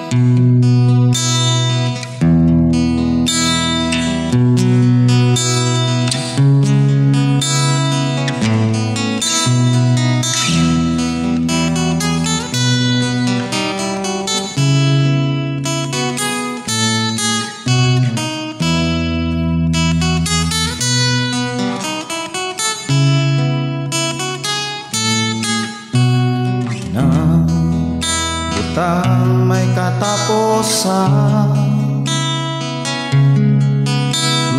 Na butang may katapusan,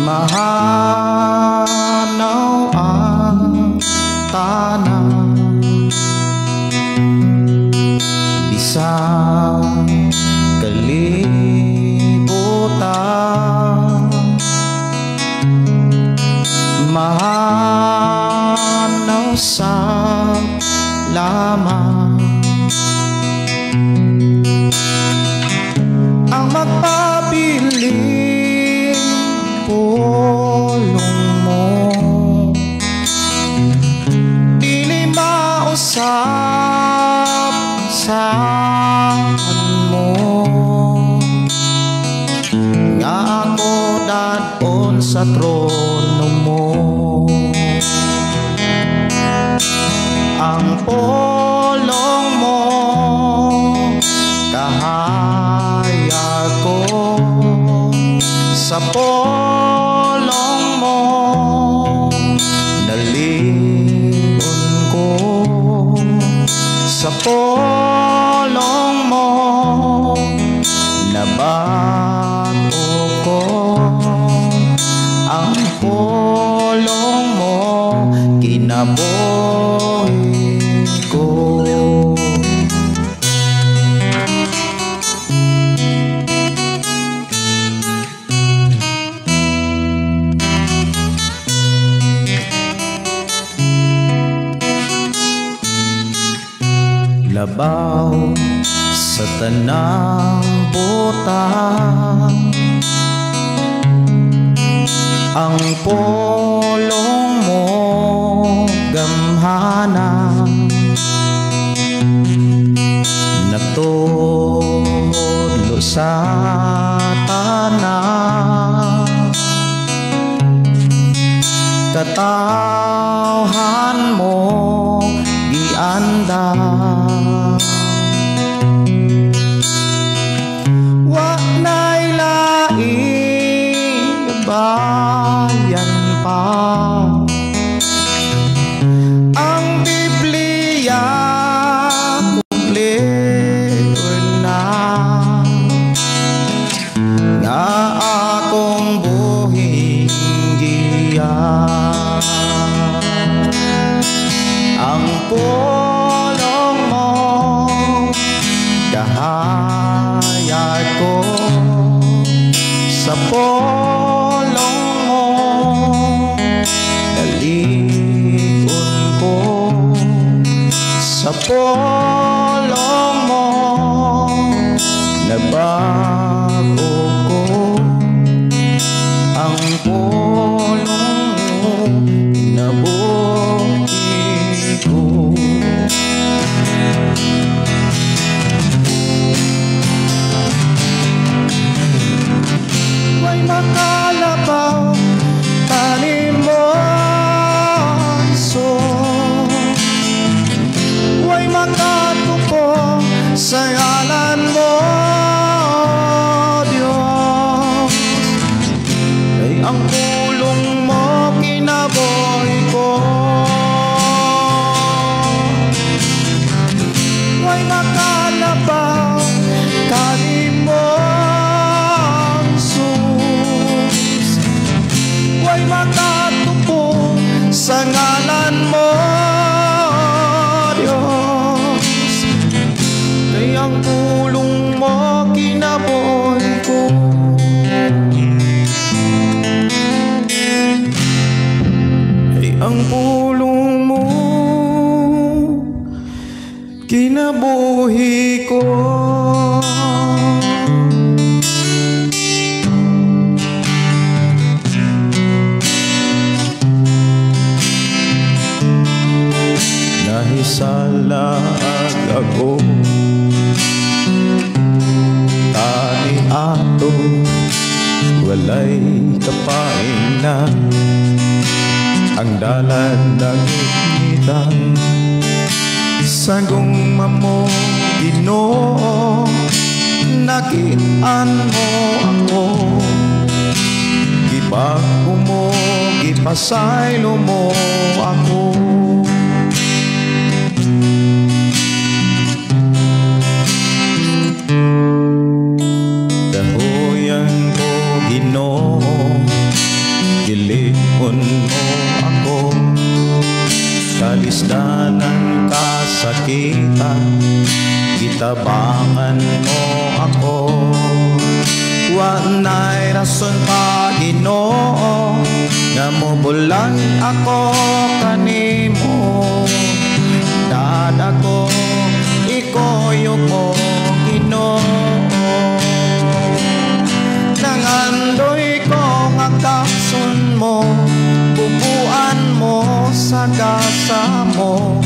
mahanaw ang tanan, bisan kalibutan, mahanaw sa lamang. Ang magpabiling pulong mo, dili mausap saan mo, nga ako dadon sa trono mo. Ang pulong mo kahayag ko, sa pulong mo naligon ko, sa pulong mo nabago ko, ang pulong mo kinabuhi ko. Labaw sa tanang butang, ang pulong mo gamhana, nagtudlo sa tanan, katawhan mo giandam. Wa na'y laing bayan pa, ang Biblia kumpleto na, nga akong buhing giya. Ang pulong mo kahayag ko, sa pulong mo nalikon ko, sa pulong mo nabago ko, ang pulong mo nabuhi ko. Way makalabaw kanimo, Jesus, way makatupo sa ngalan mo, Diyos. Walay kapain na ang dalan nangitngitan. Sa gugma mo, Ginoo, nakitaan mo ako. Gibag-o mo, gipasaylo mo ako. Kahuyan ko, Ginoo, gilihon mo ako. Kalisdanan kasakitan, gitabangan mo ako. Walay rason pa, Ginoo, nga mobulag ako kanimo. Dad ako, ikoyo ko, Ginoo. Nangandoy ko nga kaksun mo, bubuan mo sa gasa mo.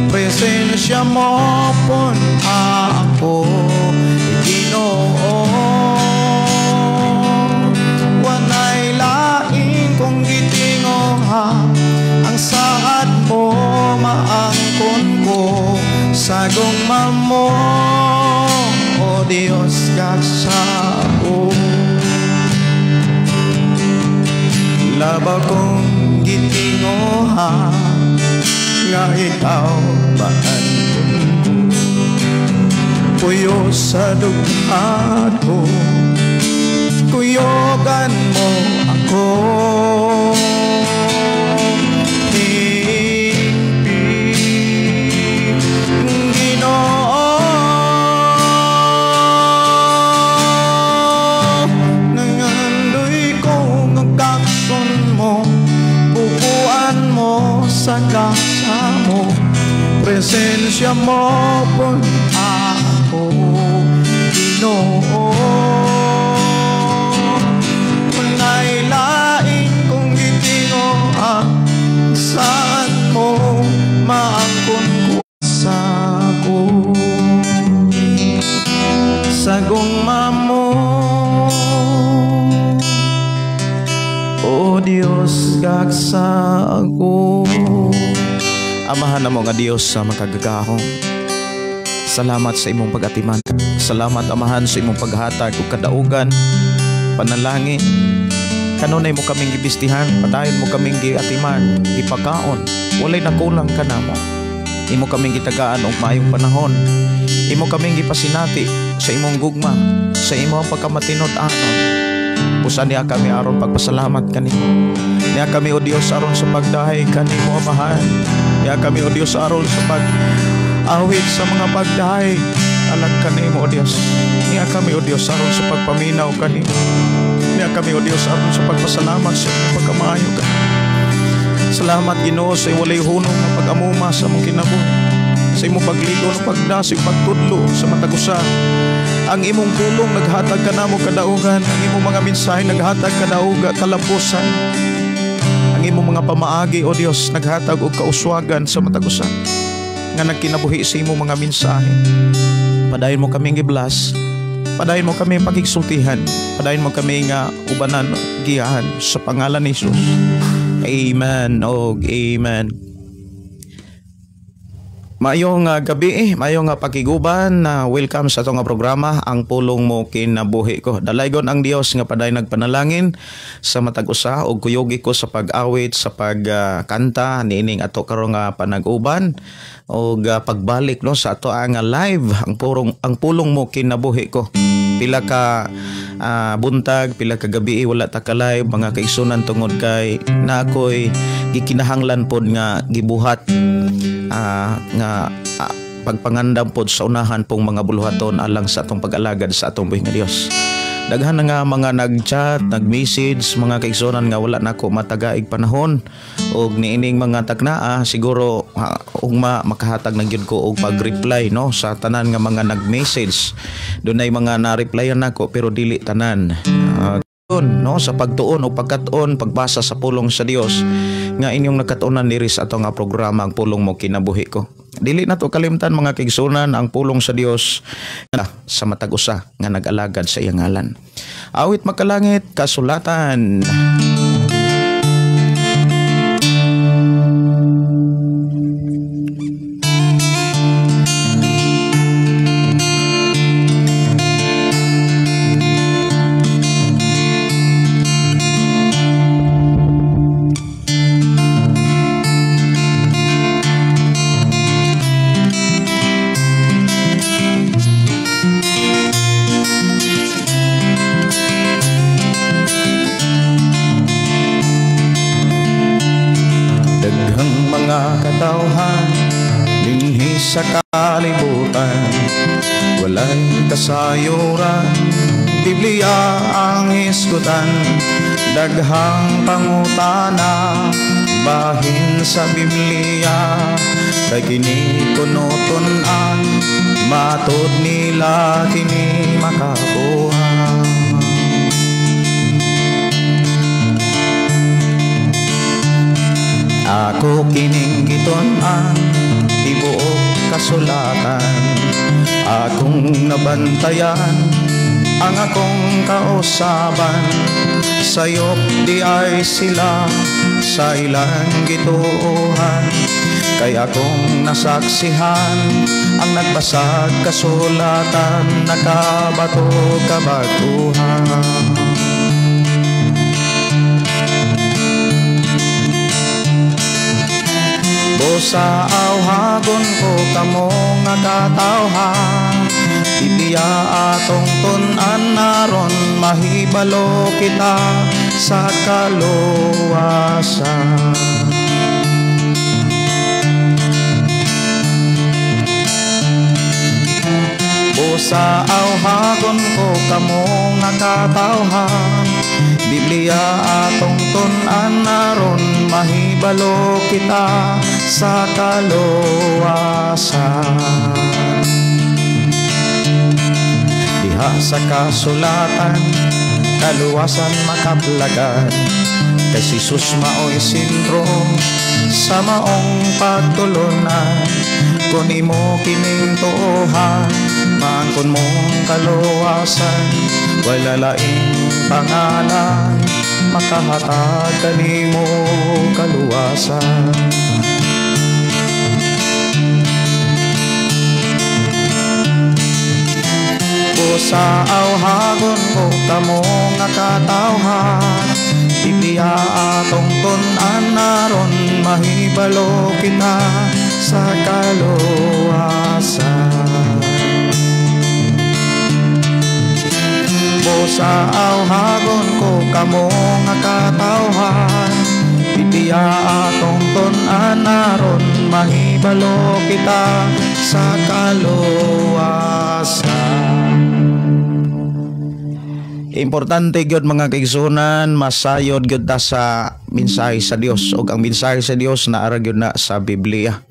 Presensya mo pun ako, Ginoo. Walay lain kong gitingoha, ang saad mo maangkon ko. Sa gugma mo, o Dios, kagsao. Labaw kong gitingoha, nga ikaw maangkon ko. Puyo sa dughan ko, kuyogan mo ako. Hingpit, Ginoo, nangandoy ko nga kaksun mo, bubuan mo sa gasa mo. Presensya mo pun ako, Ginoo. Walay lain kong gitingoha, saan mo maangkon ko sa ko. Sa gugma mo, o Dios, kagsao. Amahan namo nga Dios sa makagagahom, salamat sa imong pag-atiman. Salamat, Amahan, sa imong paghatag ug kadaugan, panalangin. Kanunay mo kaming gibistihan, padayon mo kaming giatiman, gipakaon. Walay nakulang kanamo. Imo kaming gitagaan og maayong panahon. Imo kaming gipasinati sa imong gugma, sa imong pagkamatinud-anon. Usa niya kami aron pagpasalamat kanimo. Niya kami, o Dios, aron sa pagdahay kanimo, Amahan. Niya kami, o Dios, aron sa pag-awit sa mga pagdahay alang kanimo, o Dios. Niya kami, o Dios, aron sa pagpaminaw kanimo. Niya kami, o Dios, aron sa pagpasalamat sa imong pagkamaayo kanimo. Salamat, Ginoo, sa walay hunong nga pag-amuma sa among kinabuhi, sa imong pagligo, pagdasig, pagtudlo sa matag usa. Ang imong pulong naghatag kanamo kadaugan, ang imong mga mensahe naghatag kadauga kalapusan. Ang imong mga pamaagi, o Dios, naghatag og kauswagan sa matag usa nga nagkinabuhi sa imong mga mensahe. Padayon mo kaming giblas, padayon mo kami pagigsultihan, padayon mo kami nga ubanan, giyahan sa pangalan ni Jesus. Amen og amen. Maayong gabi, maayong pakiguban, welcome sa atong programa Ang Pulong Mo Kinabuhi Ko. Dalaygon ang Dios nga paday nagpanalangin sa matag usa og kuyugi ko sa pag-awit, sa pagkanta niining ato karon nga panag-uban og pagbalik no sa ato ang live ang Pulong Mo Kinabuhi Ko. Pila ka buntag, pila ka gabi wala ta ka live mga kaigsunan tungod kay na ako'y gikinahanglan pod nga gibuhat nga pagpangandam pod sa unahan pong mga buluhaton alang sa atong pag-alagad sa atong buhi nga Dios. Daghan na nga mga nag-chat, nag-message mga kaigsunan nga wala nako matagaig panahon og niining mga taknaa siguro ugma makahatag na gyud ko og pag-reply no sa tanan nga mga nag-message. Dunay mga na-replyan nako pero dili tanan. No sa pagtuon o pagkatuon, pagbasa sa pulong sa Dios nga inyong nakatuonan diri sa atong programa Ang Pulong Mo Kinabuhi Ko. Dili na to kalimtan mga kaigsunan ang pulong sa Dios sa matag usa nga nag-alagad sa iyang ngalan. Awit Makalangit, Kasulatan. Sa kalibutan, walay kasayuran, Biblia ang hisgutan, daghang pangutana, bahin sa Biblia, kay kini kuno tun-an, matud nila kini makakuha. Ako kining gitun-an, tibuok kasulatan, akong nabantayan ang akong kausaban, sayop di ay sila sa ilang gituohan, kay akong nasaksihan ang nagbasag kasulatan, nakabato kabaguhan. Busa awhagon ko kamo nga katawhan, Biblia atong tun-an aron mahibalo kita sa kaluwasan. Busa awhagon ko kamo nga katawhan, Biblia atong tun-an aron mahibalo kita sa kaluwasan. Diha sa kasulatan, kaluwasan makaplagan, kay si Jesus mao'y sentro sa maong pagtulunan. Kun imo kining tuohan, maangkon mong kaluwasan, wala laing pangalan makahatag kanimo kaluwasan. Busa awhagon ko kamo nga katawhan, Biblia atong tun-an aron mahibalo kita sa kaluwasan. Busa awhagon ko kamo nga katawhan, Biblia atong tun-an aron mahibalo kita sa kaluwasan. Importante gyud mga kaigsuonan, masayod gyud ta sa mensahe sa Dios, ug ang mensahe sa Dios naara gyud na sa Biblia.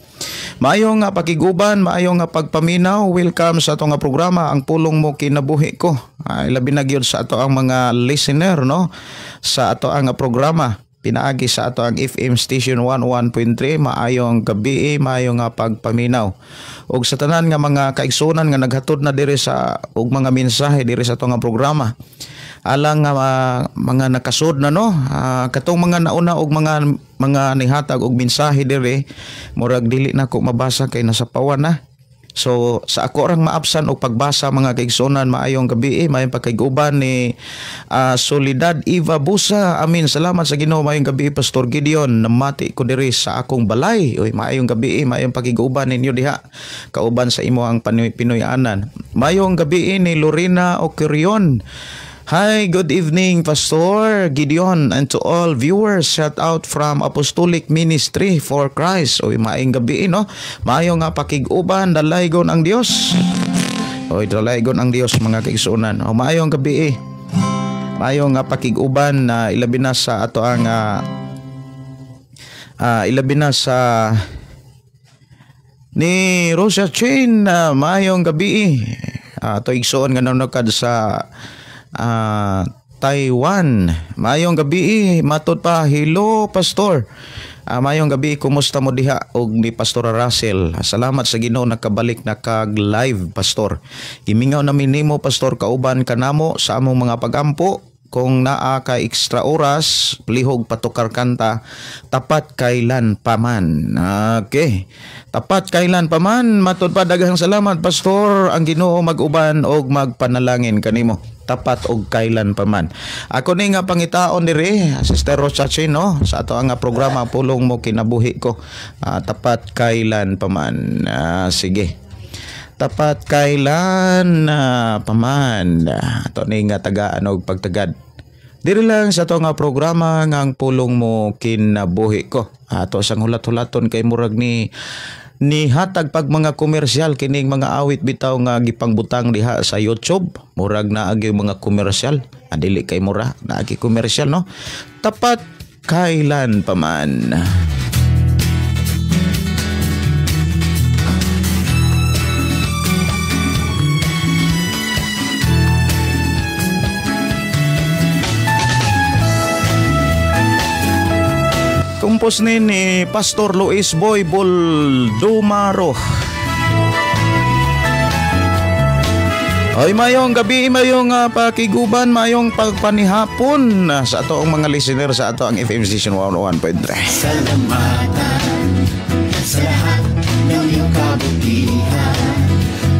Maayo nga pakiguban, maayo nga pagpaminaw. Welcome sa ato nga programa, Ang Pulong Mo Kinabuhi Ko. Ay, labi na gyud sa ato ang mga listener, no, sa ato ang programa pinaagi sa ato ang FM station 101.3. Maayong gabi, maayo nga pagpaminaw. Og sa tanan nga mga kaigsuonan nga naghatod na diri sa og mga mensahe diri sa ato nga programa, alang nga mga nakasud na, no, katong mga nauna og mga nihatag og mensahe diri, murag dili na ko mabasa kay nasa pawan na. So sa ako rang maabsan og pagbasa mga kaigsuonan, maayong gabi, maayong pagkaiguban ni Soledad Eva Busa. Amin, salamat sa Ginoo. Maayong gabi Pastor Gideon, namati ko diri sa akong balay. Uy, maayong gabi, maayong pakiguban ninyo diha kauban sa imo ang Pinoy-anan. Maayong gabi ni Lorena Ocurion. Hi, good evening Pastor Gideon and to all viewers. Shout out from Apostolic Ministry for Christ. Oy, maayong gabi, no? Maayo nga pakig-uban, dalaygon ang Dios. Oy, dalaygon ang Dios mga kaigsuonan. O, maayong gabi. Maayo nga pakig-uban na ilabi na sa ato ang ilabi na sa ni Rosa Chain, maayong gabi. Ato igsuon nga nanukad sa Taiwan. Maayong gabi, matod pa, hello Pastor. Mayong gabi, kumusta mo diha og ni Pastor Russell? Salamat sa Ginoo, nakabalik na kag live, Pastor. Gimingaw namin nimo, Pastor, kauban kanamo sa among mga pagampo. Kung naa ka extra oras, lihog patukar kanta "Tapat Kailan Paman." Okay. "Tapat Kailan Paman." Matud pa, daghang salamat, Pastor. Ang Ginoo mag-uban og magpanalangin kanimo. "Tapat og Kailan Paman." Ako ni nga pangitaon diri, Sister Rosa Chino, sa ato ang programa Pulong Mo Kinabuhi Ko. "Tapat Kailan Paman." Sige. "Tapat Kailan Paman." Ato ni nga tagaan og pagtagad. Diri lang sa ato nga programa nga ang Pulong Mo Kinabuhi Ko. Ato sang hulat-hulaton kay murag ni hatag pag mga komersyal kining mga awit bitaw nga gipangbutang diha sa YouTube. Murag naagi mga komersyal. Dili kay mura, naagi komersyal, no. "Tapat Kailan Paman." Compose ni Pastor Luis Boy Buldomaro. Ay, mayong gabi, mayong pakiguban, mayong pagpanihapon sa ato ang mga listener sa ato ang FM Station 101.3. Salamatan sa lahat ng iyong kabutihan.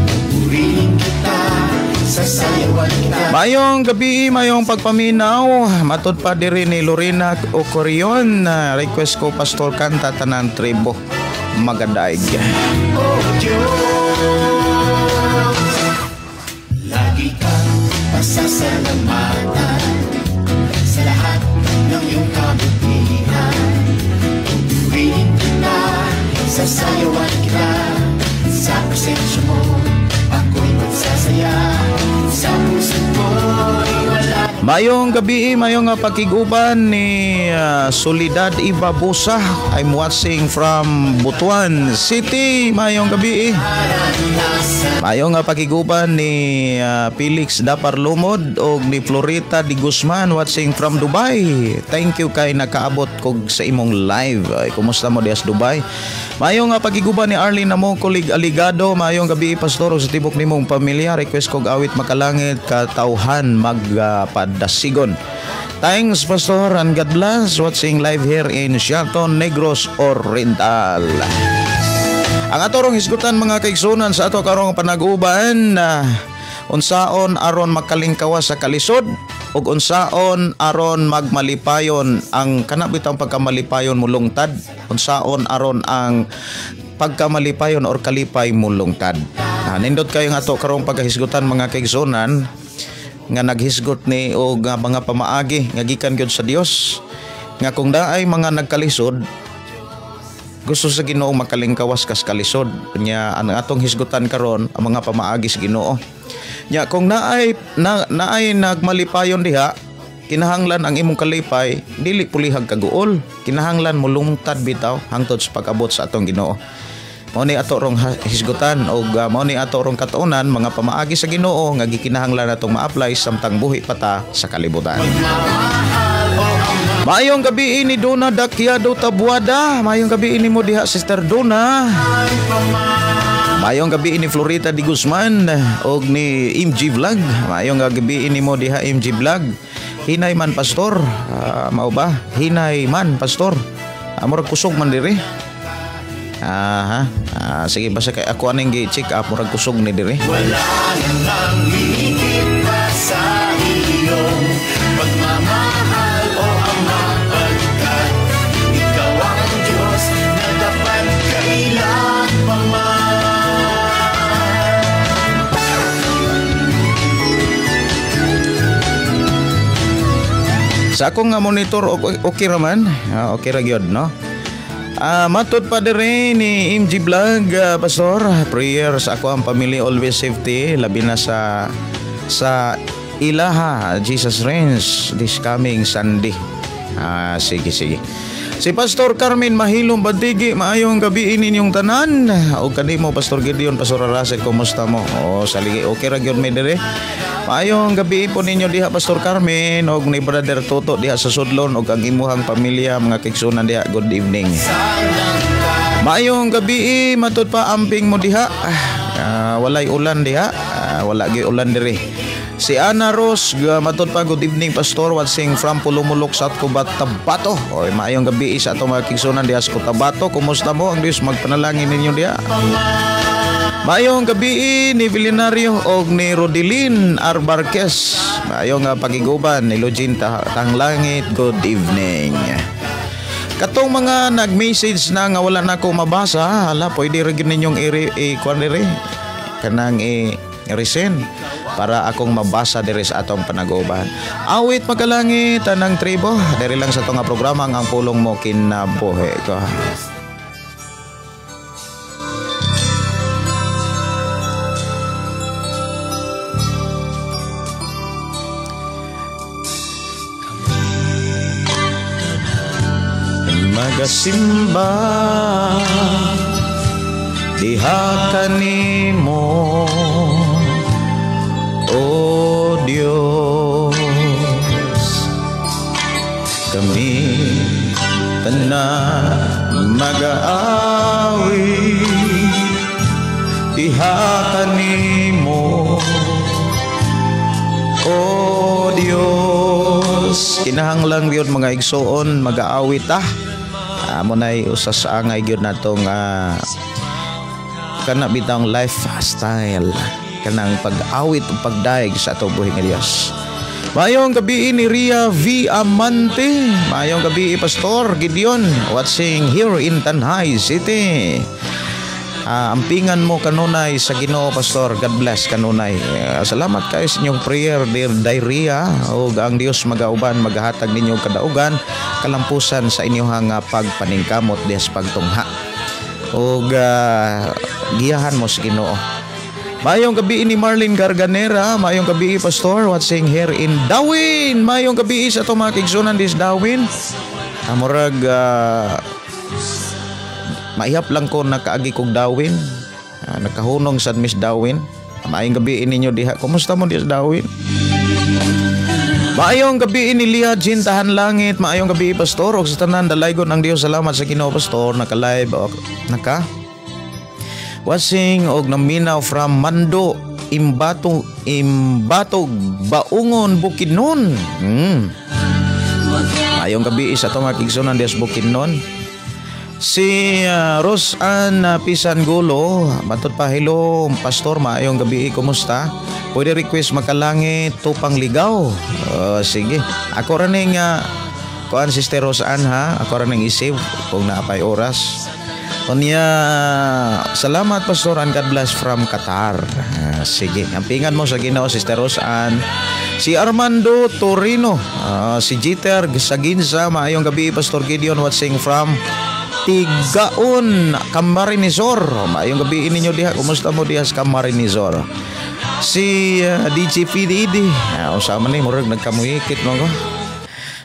Pupurihin kita, sasayawan kita. Mayong gabi, mayong pagpaminaw. Matud pa diri ni Lorena Ocorion. Request ko, Pastor, kanta "Tanan Tribo Magadaig." Oh Diyos, lagi kang pasasalamatan sa lahat ng iyong kabutihan. Pupurihin kita, sasayawan kita. Sa presensya mo, ako'y magsasaya. Sa puso ko'y wala. Mayong gabi, mayong pakiguban ni Soledad Ibabusa. I'm watching from Butuan City. Mayong gabi. Mayong pakiguban ni Felix Dapar Lumod og ni Florita Di Guzman, watching from Dubai. Thank you kay nakaabot kog sa imong live. Ay, kumusta mo dias Dubai? Mayong pakiguban ni Arlene Namokulig Aligado. Mayong gabi, Pastor, sa tibok nimong pamilya. Request kog awit "Makalangit Katawhan Magpadasigon." Thanks, Pastor, and God bless. Watching live here in Shelton, Negros Oriental. Ang ato rong hisgutan, mga kaigsunan, sa ato karong panaguban, unsaon aron makalingkawas sa kalisod ug unsaon aron magmalipayon ang kana bitang pagkamalipayon mulungtad, unsaon aron ang pagkamalipayon or kalipay mulungtad. Nindot kayo nga ato karong pagkahisgutan, mga kaigsunan, nga naghisgot ni og mga pamaagi nga gikan gyud sa Dios nga kung naay mga nagkalisod, gusto sa Ginoo makalingkawas kas kalisod nya. Ang atong hisgutan karon, ang mga pamaagi sa Ginoo nya kung naay nagmalipayon diha, kinahanglan ang imong kalipay dili pulihag kaguol, kinahanglan mulungtad bitaw hangtod sa pag-abot sa atong Ginoo. Mao ni ato rong hisgutan og mao ni ato rong katuonan, mga pamaagi sa Ginoo nga gikinahanglan natong ma-apply samtang buhi pa ta sa kalibutan. Maayong gabi ni Dona Dakyado Tabuada. Maayong gabi ni mo diha, Sister Dona. Maayong gabi ni Florita Di Guzman og ni MG Vlog. Maayong gabi ni mo diha, MG Vlog. Hinay man, Pastor. Mao ba? Hinay man, Pastor. Murag kusog man diri. Aha. Sige, basta kay ako aning gi-check up, murag kusog ni diri. Wala nang higit pa sa iyong pagmamahal, o Ama, pagkat ikaw ang Diyos na dapat kailan pa man. Sa akong nga monitor, okay ra man. Okay ra gyud, no. Matod pa diri ni MG Vlog, Pastor, prayer sa ako ang pamilya, always safety, labi na sa ilaha Jesus Reigns this coming Sunday. Sige, sige. Si Pastor Carmen Mahilom Badigi, maayong gabi ninyong tanan. O kanimo Pastor Gideon, Pastor Russell, kumusta mo? O saligi, okay ra gyud mi dire. Maayong gabi po ninyo diha Pastor Carmen og ni Brother Toto diha sa Sudlon og ang imuhang pamilya mga kaigsunan diha. Good evening. Maayong gabi matud pa amping mo diha. Walay ulan diha. Wala gyud ulan diri. Si Ana Rose, matud pa good evening Pastor, watching from Pulumulok sa Cotabato. Oy, maayong gabi sa atong mga kaigsunan diha sa Cotabato. Kumusta mo? Ang Dios magpanalangin ninyo diha. Maayong gabi ni Vilinario og ni Rodelin Arbarquez. Maayong pagiguban ni Lugin Tanglangit. Good evening. Katong mga nag-message na nga wala na ko mabasa, hala pwede ra gyud ninyong i-kuan diri kanang i-resend para akong mabasa diri sa atong panaguban. Awit makalangit tanang tribo diri lang sa atong programa ang pulong mo kinabuhi ko. Magasimba diha kanimo, O Dios, kami tanan magaawit diha kanimo, O Dios. Kinahanglan gyud mga igsoon magaawit ta. Amo nay usa sa angay gyud natong kana bitang lifestyle, kanang pag-awit ug pagdayeg sa atong buhi nga Dios. Maayong gabi ni Ria V. Amante. Maayong gabi Pastor Gideon, watching here in Tanay City. Ampingan mo kanunay sa Ginoo Pastor. God bless kanunay. Salamat kayo sa inyong prayer dear Ria, ug ang Dios magauban maghatag ninyo kadaugan kalampusan sa inyong pagpaningkamot diha sa pagtungha. Ug giyahan mo sa Ginoo. Maayong gabi ni Marlene Garganera. Maayong gabi Pastor, watching here in Dawin. Maayong gabi sa atong mga kaigsunan dis Dawin. Murag maihap lang ko nakaagi kog Dawin. Nakahunong sad Miss Dawin. Maayong gabi ninyo diha. Kumusta mo diha sa Dawin? Maayong gabi ni Lia Jean Tahan Langit. Maayong gabi Pastor ug sa tanan dalaygon ang Dios. Salamat sa Ginoo Pastor, naka-live naka watching og naminaw from Mando, Imbatog, Baungon, Bukidnon. Maayong gabi sa atong mga kaigsunan diha sa Bukidnon. Si Rosan Pisangulo, matud pa hello Pastor, maayong gabi, kumusta? Pwede request makalangit tupang ligaw. Sige. Ako ra ning kuan Sister Rosan ha, ako ra ning i-save kung naapay oras. Unya, salamat Pastor and God bless from Qatar. Sige, ampingan mo sa Ginoo Sister Rosan. Si Armando Torino, si Jeter Saginsa, maayong gabi Pastor Gideon, watching from Tigaon, Camarinizor. Maayong gabi ninyo diha. Kumusta mo diha sa Camarinizor? Si DJ PDD, usa man ni murag nagkamuhikit mo ko.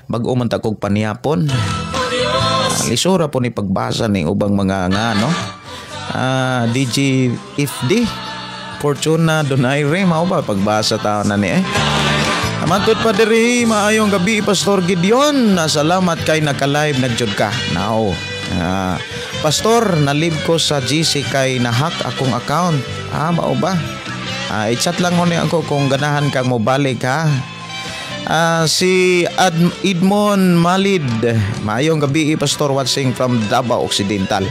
Bag-o man ta kog panihapon. Lisura po ni pagbasa ni ubang mga nga no. DJ FD Fortuna Donaire, mao ba pagbasa taon na ni eh. Matod pa diri, maayong gabi Pastor Gideon. Salamat kay naka-live nagjud ka. Now, Pastor, na-live ko sa GC kay na-hack akong account. Mao ba? I-chat lang mo ni ako kung ganahan kang mobalik ha. Si Edmond Malid, maayong gabi Pastor, watching from Davao Occidental.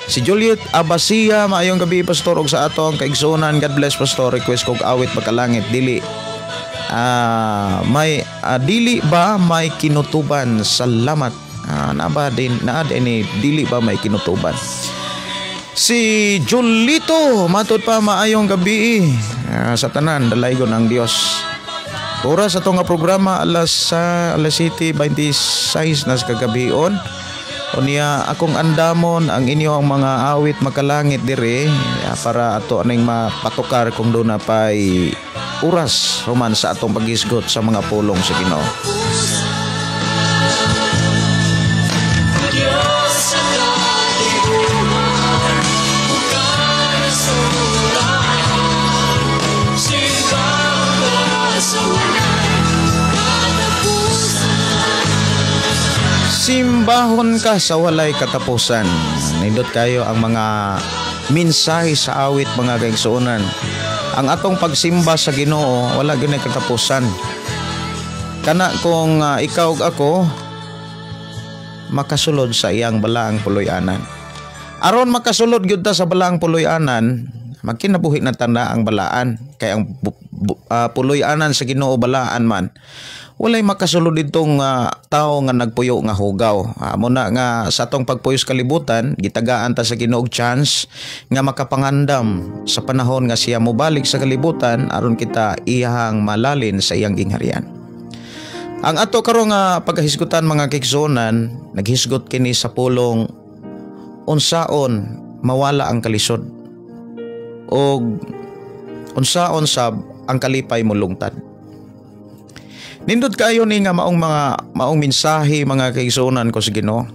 Si Juliet Abasia, maayong gabi Pastor og sa atong kaigsunan. God bless Pastor, request kog awit makalangit dili. May dili ba may kinutuban? Salamat. Naba din naad ini dili ba may kinutuban? Si Julito, matud pa maayong gabi sa tanan dalaygon ang Dios. Oras ato nga programa alas 7:26 na sa kagabion. Unya akong andamon ang inyong mga awit makalangit dire para ato aning mapatukar kung doon na pa'y oras human sa atong paghisgot sa mga pulong sa Ginoo. Sa walay katapusan. Simbahon ka sa walay katapusan. Nindot kayo ang mga mensahe sa awit, mga kaigsuonan. Ang atong pagsimba sa Ginoo wala gyud katapusan. Kana kung ikaw ug ako makasulod sa iyang balaang puloy-anan. Aron makasulod gyud ta sa balaang puloy-anan, magkinabuhi na tanda ang balaan kay ang puloy-anan sa Ginoo balaan man. Walay makasulod ditong tao nga nagpuyo nga hugaw. Amo na nga sa atong pagpuyo sa kalibutan, gitagaan ta sa Ginoo og chance nga makapangandam sa panahon nga siya mobalik sa kalibutan aron kita iyahang malalin sa iyang gingharian. Ang ato karon nga pagkahisgutan, mga kaigsuonan, naghisgot kini sa pulong unsaon mawala ang kalisod og unsaon sab ang kalipay molungtad. Nindot kayo ni nga maong mga maong mensahe, mga kaigsuonan ko sa Ginoo.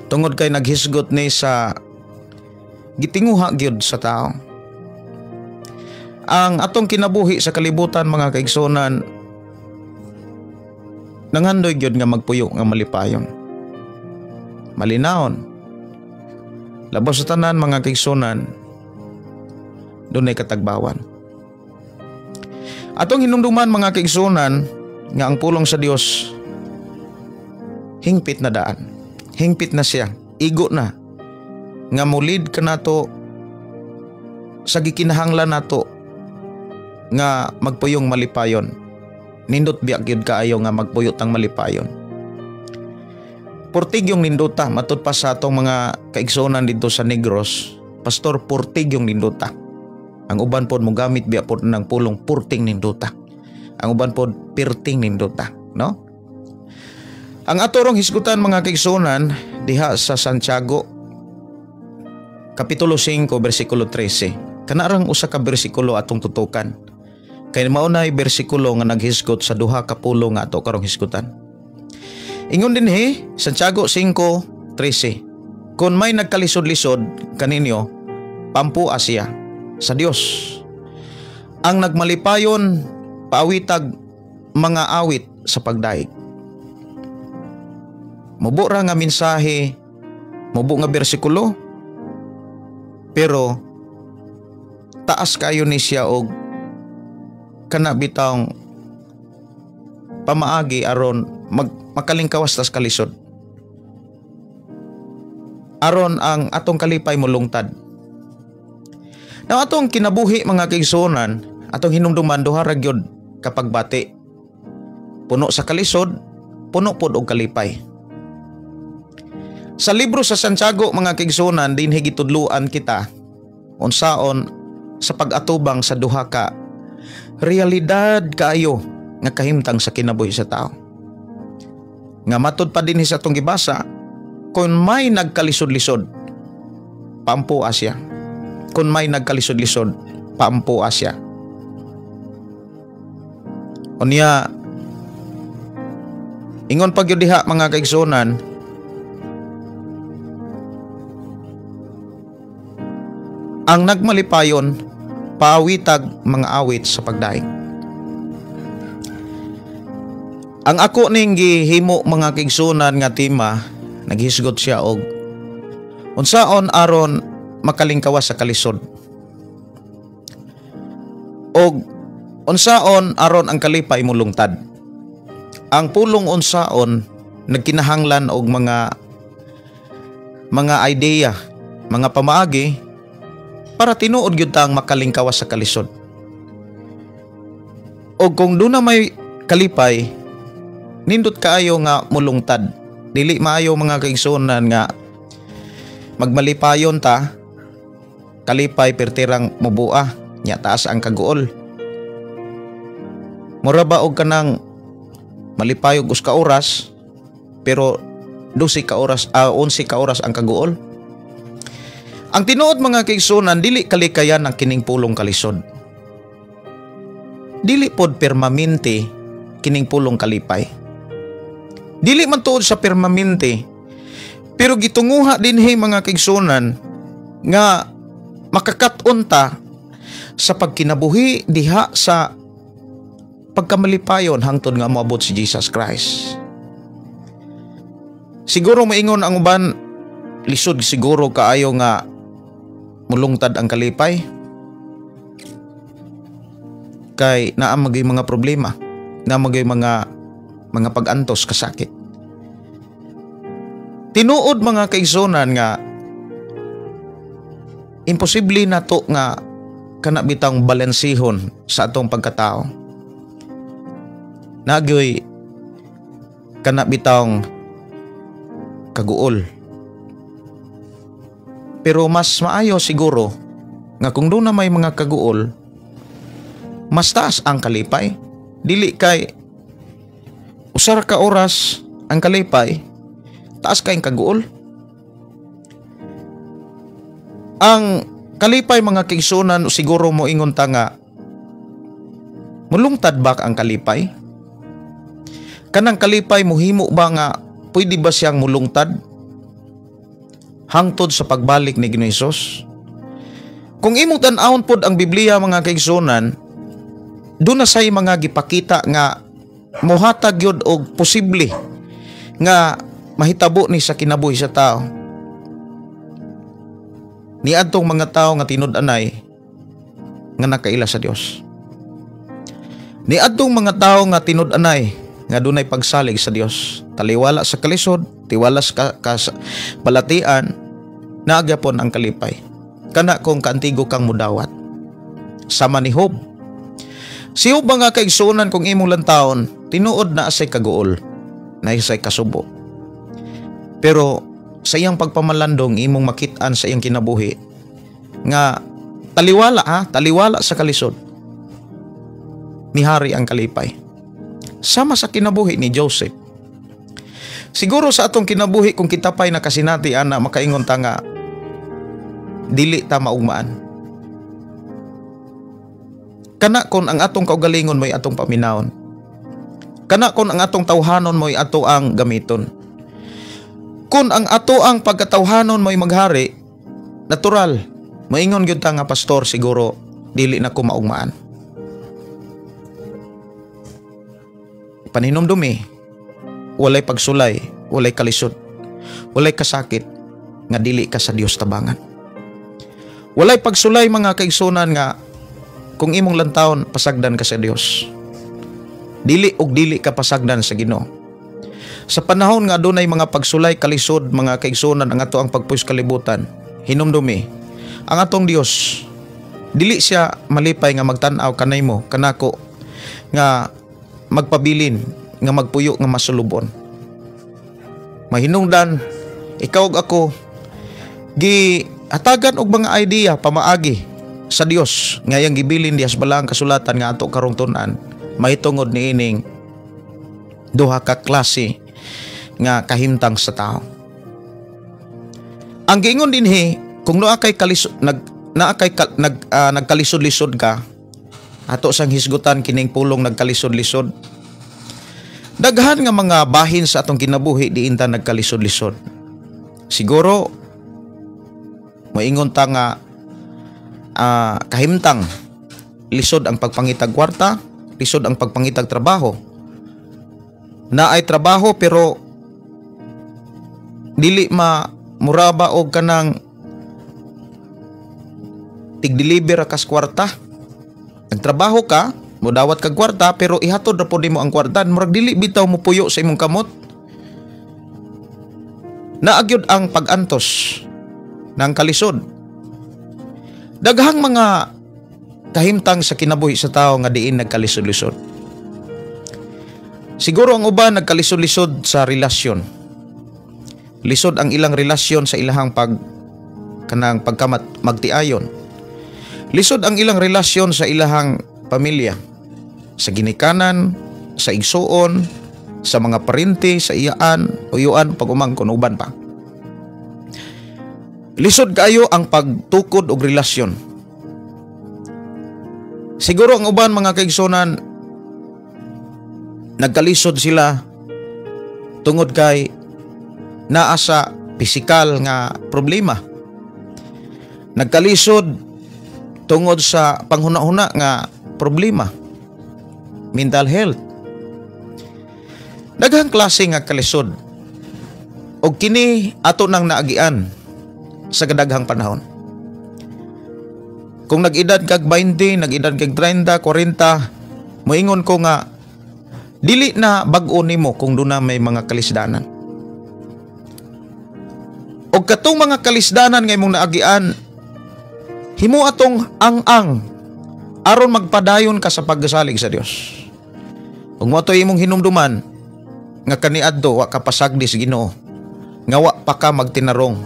Tungod kay naghisgot ni sa gitinguha gyud sa tao. Ang atong kinabuhi sa kalibutan, mga kaigsuonan, nangandoy gyud nga magpuyo nga malipayon. Malinawon. Labaw sa tanan, mga kaigsuonan, dunay katagbawan. Atong hinumduman, mga kaigsuonan, nga ang pulong sa Dios hingpit na daan. Hingpit na siya, igo na nga mulid kanato sa gikinahanglan nato nga magpuyong malipayon. Nindot biya gyud kaayo nga magpuyo tang malipayon. Purtig yung nindota, matud pa sa atong mga kaigsuonan didto sa Negros, Pastor, purtig yung nindota. Ang uban pod mogamit biya pod ng pulong purting nindota. Ang uban pod pirting nindota, no? Ang ato rong hisgutan, mga kaigsuonan, diha sa Santiago Kapitulo 5 bersikulo 13. Kanarang usa ka bersikulo atong tutukan. Kay mao nay bersikulo nga naghisgot sa duha ka pulong nga ato karong hisgutan. Ingon dinhi Santiago 5:13. Kung may nagkalisod-lisod kaninyo, paampoa siya sa Dios. Ang nagmalipayon, paawitag mga awit sa pagdaig. Mubo ra nga mensahe, mubo nga bersikulo, pero taas kayo ni siya og kana bitawng pamaagi aron makalingkawas tas kalisod. Aron ang atong kalipay molungtad. Now atong kinabuhi, mga kaigsuonan, atong hinumduman duha ra gyud kapag bati. Puno sa kalisod, puno pod og kalipay. Sa libro sa Santiago, mga kaigsuonan, dinhi gitudluan kita unsaon sa pag-atubang sa duha ka realidad kaayo nga kahimtang sa kinabuhi sa tao. Nga matud pa dinhi sa atong gibasa, kung may nagkalisod-lisod, paampoa siya. Kung may nagkalisod-lisod, paampoa siya. Unya, ingon pa gyud diha, mga kaigsuonan, ang nagmalipayon, paawitag mga awit sa pagdaig. Ang ako ning gihimo, mga kaigsuonan, nga tema, naghisgot siya og unsaon aron makalingkawas sa kalisod og unsaon aron ang kalipay molungtad. Ang pulong unsaon nagkinahanglan og mga idea, mga pamaagi para tinuod gyud tang makalingkawas sa kalisod. Og kung duna may kalipay, nindot kaayo nga mulungtad. Dili maayo, mga kaigsuonan, nga magmalipayon ta, kalipay pertirang mubua, nya taas ang kaguol. Mura ba og kanang malipayog us ka oras pero 12 ka oras, 11 ka oras ang kaguol? Ang tinuod, mga kaigsuonan, dili kalikayan ang kining pulong kalisod. Dili pod permanente kining pulong kalipay. Dili man tuod sa permanente, pero gitunguha dinhi, mga kaigsuonan, nga makakat-on ta sa pagkinabuhi diha sa pagkamalipayon hangtod nga moabot si Jesus Christ. Siguro maingon ang uban, lisod siguro kaayo nga mulungtad ang kalipay kay naa magay mga problema, naa magay mga pag-antos, kasakit. Tinuod, mga kaigsunan, nga imposible nato nga kana bitang balansihon sa atong pagkatao. Naa gyoy kana bitang kaguol. Pero mas maayo siguro nga kung duna may mga kaguol, mas taas ang kalipay. Dili kay usa ra ka oras ang kalipay, taas kay kaguol. Ang kalipay, mga kaigsunan, siguro mo ingon ta nga mulungtad ba ang kalipay? Kanang kalipay, muhimo ba nga pwede ba siyang mulungtad hangtod sa pagbalik ni Ginoong Hesus? Kung imong tan-awon pod ang Biblia, mga kaigsunan, duna say mga gipakita nga mohatag gyud og posible nga mahitabo ni sa kinabuhi sa tao. Niadtong mga tao nga tinud-anay nga nakaila sa Dios. Niadtong mga tao nga tinud-anay nga dunay pagsalig sa Dios. Taliwala sa kalisod, tiwala sa balatian, naa gyapon ang kalipay. Kana kung kaantigo kang mudawat. Sama ni Job. Si Job, mga kaigsunan, kung imong lantawon, tinuod naa say kaguol, naa say kasubo. Pero sa iyang pagpamalandong, imong makitaan sa iyang kinabuhi nga taliwala ha, taliwala sa kalisod, mihari ang kalipay. Sama sa kinabuhi ni Joseph. Siguro sa atong kinabuhi, kung kita pa'y nakasinati ana, makaingon ta nga dili ta maugmaan. Kana kon ang atong kaugalingon mo'y atong paminawon. Kana kon ang atong tawhanon mo'y ato ang gamiton. Kung ang ato ang pagkatawhanon mo'y maghari, natural, maingon gyud ta nga, "Pastor, siguro dili na ko maugmaan." Paninumdumi, walay pagsulay, walay kalisod, walay kasakit nga dili ka sa Dios tabangan. Walay pagsulay, mga kaigsunan, nga kung imong lantawon pasagdan ka sa Dios. Dili og dili ka pasagdan sa Ginoo. Sa panahon nga adunay mga pagsulay, kalisod, mga kaigsunan, ang ato ang pagpuyo kalibutan, hinumdumi, ang atong Dios dili siya malipay nga magtan-aw kanay mo, kanako nga magpabilin, nga magpuyo nga masulubon. Mahinungdan, ikaw ug ako gihatagan og mga idea pamaagi sa Dios nga iyang gibilin diha sa balaang kasulatan nga ato karong tun-an mahitungod niining duha ka klase nga kahimtang sa tao. Ang giingon dinhi, kung naa kay kalisod, nag naa kay ka, nag nagkalisod-lisod ka, ato sang hisgutan kining pulong nagkalisod-lisod. Daghan nga mga bahin sa atong kinabuhi diin ta nagkalisod-lisod. Siguro moingon ta nga kahimtang lisod ang pagpangitag kwarta, lisod ang pagpangitag trabaho. Naay trabaho pero dili ma muraba og kanang tig-deliver kas kwarta. Nagtrabaho ka, mudawat kag kwarta pero ihatod ra pod nimo ang kwarta, murag dili bitaw mopuyo sa imong kamot. Naa gyud ang pag-antos ng kalisod. Daghang mga kahimtang sa kinabuhi sa tao nga diin nagkalisod-lisod. Siguro ang uban nagkalisod-lisod sa relasyon. Lisod ang ilang relasyon sa ilahang pag kanang pagkamat magtiayon. Lisod ang ilang relasyon sa ilahang pamilya, sa ginikanan, sa igsuon, sa mga parente, sa iyaan, uyuan, pag-umangkon, uban pa. Lisod kaayo ang pagtukod og relasyon. Siguro ang uban, mga kaigsunan, nagkalisod sila tungod kay naa sa pisikal nga problema. Nagkalisod tungod sa panghuna-huna nga problema. Mental health. Daghang klase nga kalisod. Og kini ato nang naagian sa kadaghang panahon. Kung nag-edad kag 20, nag-edad kag 30, 40, moingon ko nga dili na bag-o nimo kung duna may mga kalisdanan. Og katong mga kalisdanan nga imong naagian, himo atong ang-ang aron magpadayon ka sa pagsalig sa Dios. Ug mo ato'y imong hinumduman nga kaniadto wa ka pasagdi sa Ginoo, nga wa pa ka magtinarong.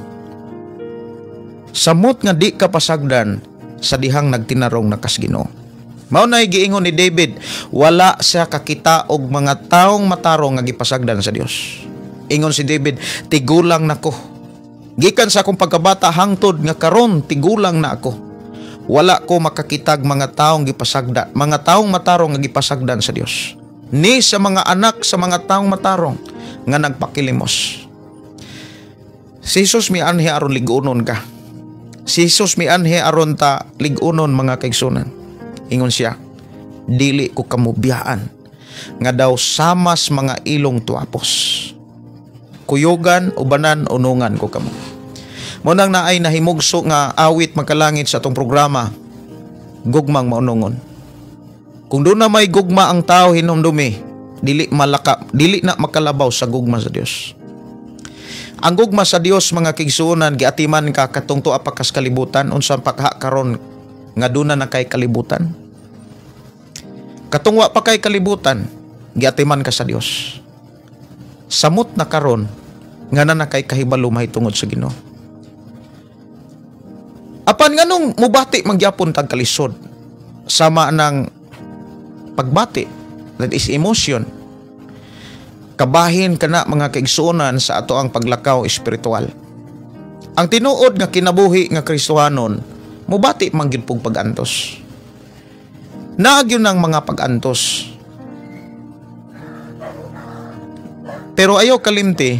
Samot nga di ka pasagdan sa dihang nagtinarong na kas Ginoo. Mao nay giingon ni David, wala siya kakita og mga taong matarong nga gipasagdan sa Dios. Ingon si David, tigulang nako. Gikan sa akong pagkabata hangtod nga karon tigulang na ako. Wala ko makakitag mga taong gipasagda, mga taong matarong nga gipasagdan sa Dios. Ni sa mga anak sa mga taong matarong nga nagpakilimos. Si Jesus mianhi aron lig-unon ka. Si Jesus mianhi aron ta lig-unon, mga kaigsunan. Ingon siya, dili ko kamubiyaan nga daw samas mga ilong tuapos. Kuyugan, ubanan, unungan ko kamo. Mao nang naay nahimugso nga awit, magkalangit, sa atong programa, Gugmang Maunungon. Kung doon na may gugma ang tao, hinumdumi, dili malaka, dili na makalabaw sa gugma sa Dios. Ang gugma sa Dios, mga kaigsuonan, giatiman ka katong tuwa pa kas kalibutan, unsa pa kaha karon nga duna na kay kalibutan. Katong wa pa kay kalibutan, giatiman ka sa Dios. Samot na karon nga na kay kahibalo mahitungod sa Ginoo. Apan nganong mubati magyapon tag kalisod sama ng pagbati, that is emotion. Kabahin kana, mga kaigsuonan, sa ato ang paglakaw espiritual. Ang tinuod nga kinabuhi nga Kristohanon, mubati man gyud pug pag-antos. Naa gyud ng mga pag-antos. Pero ayaw kalimti,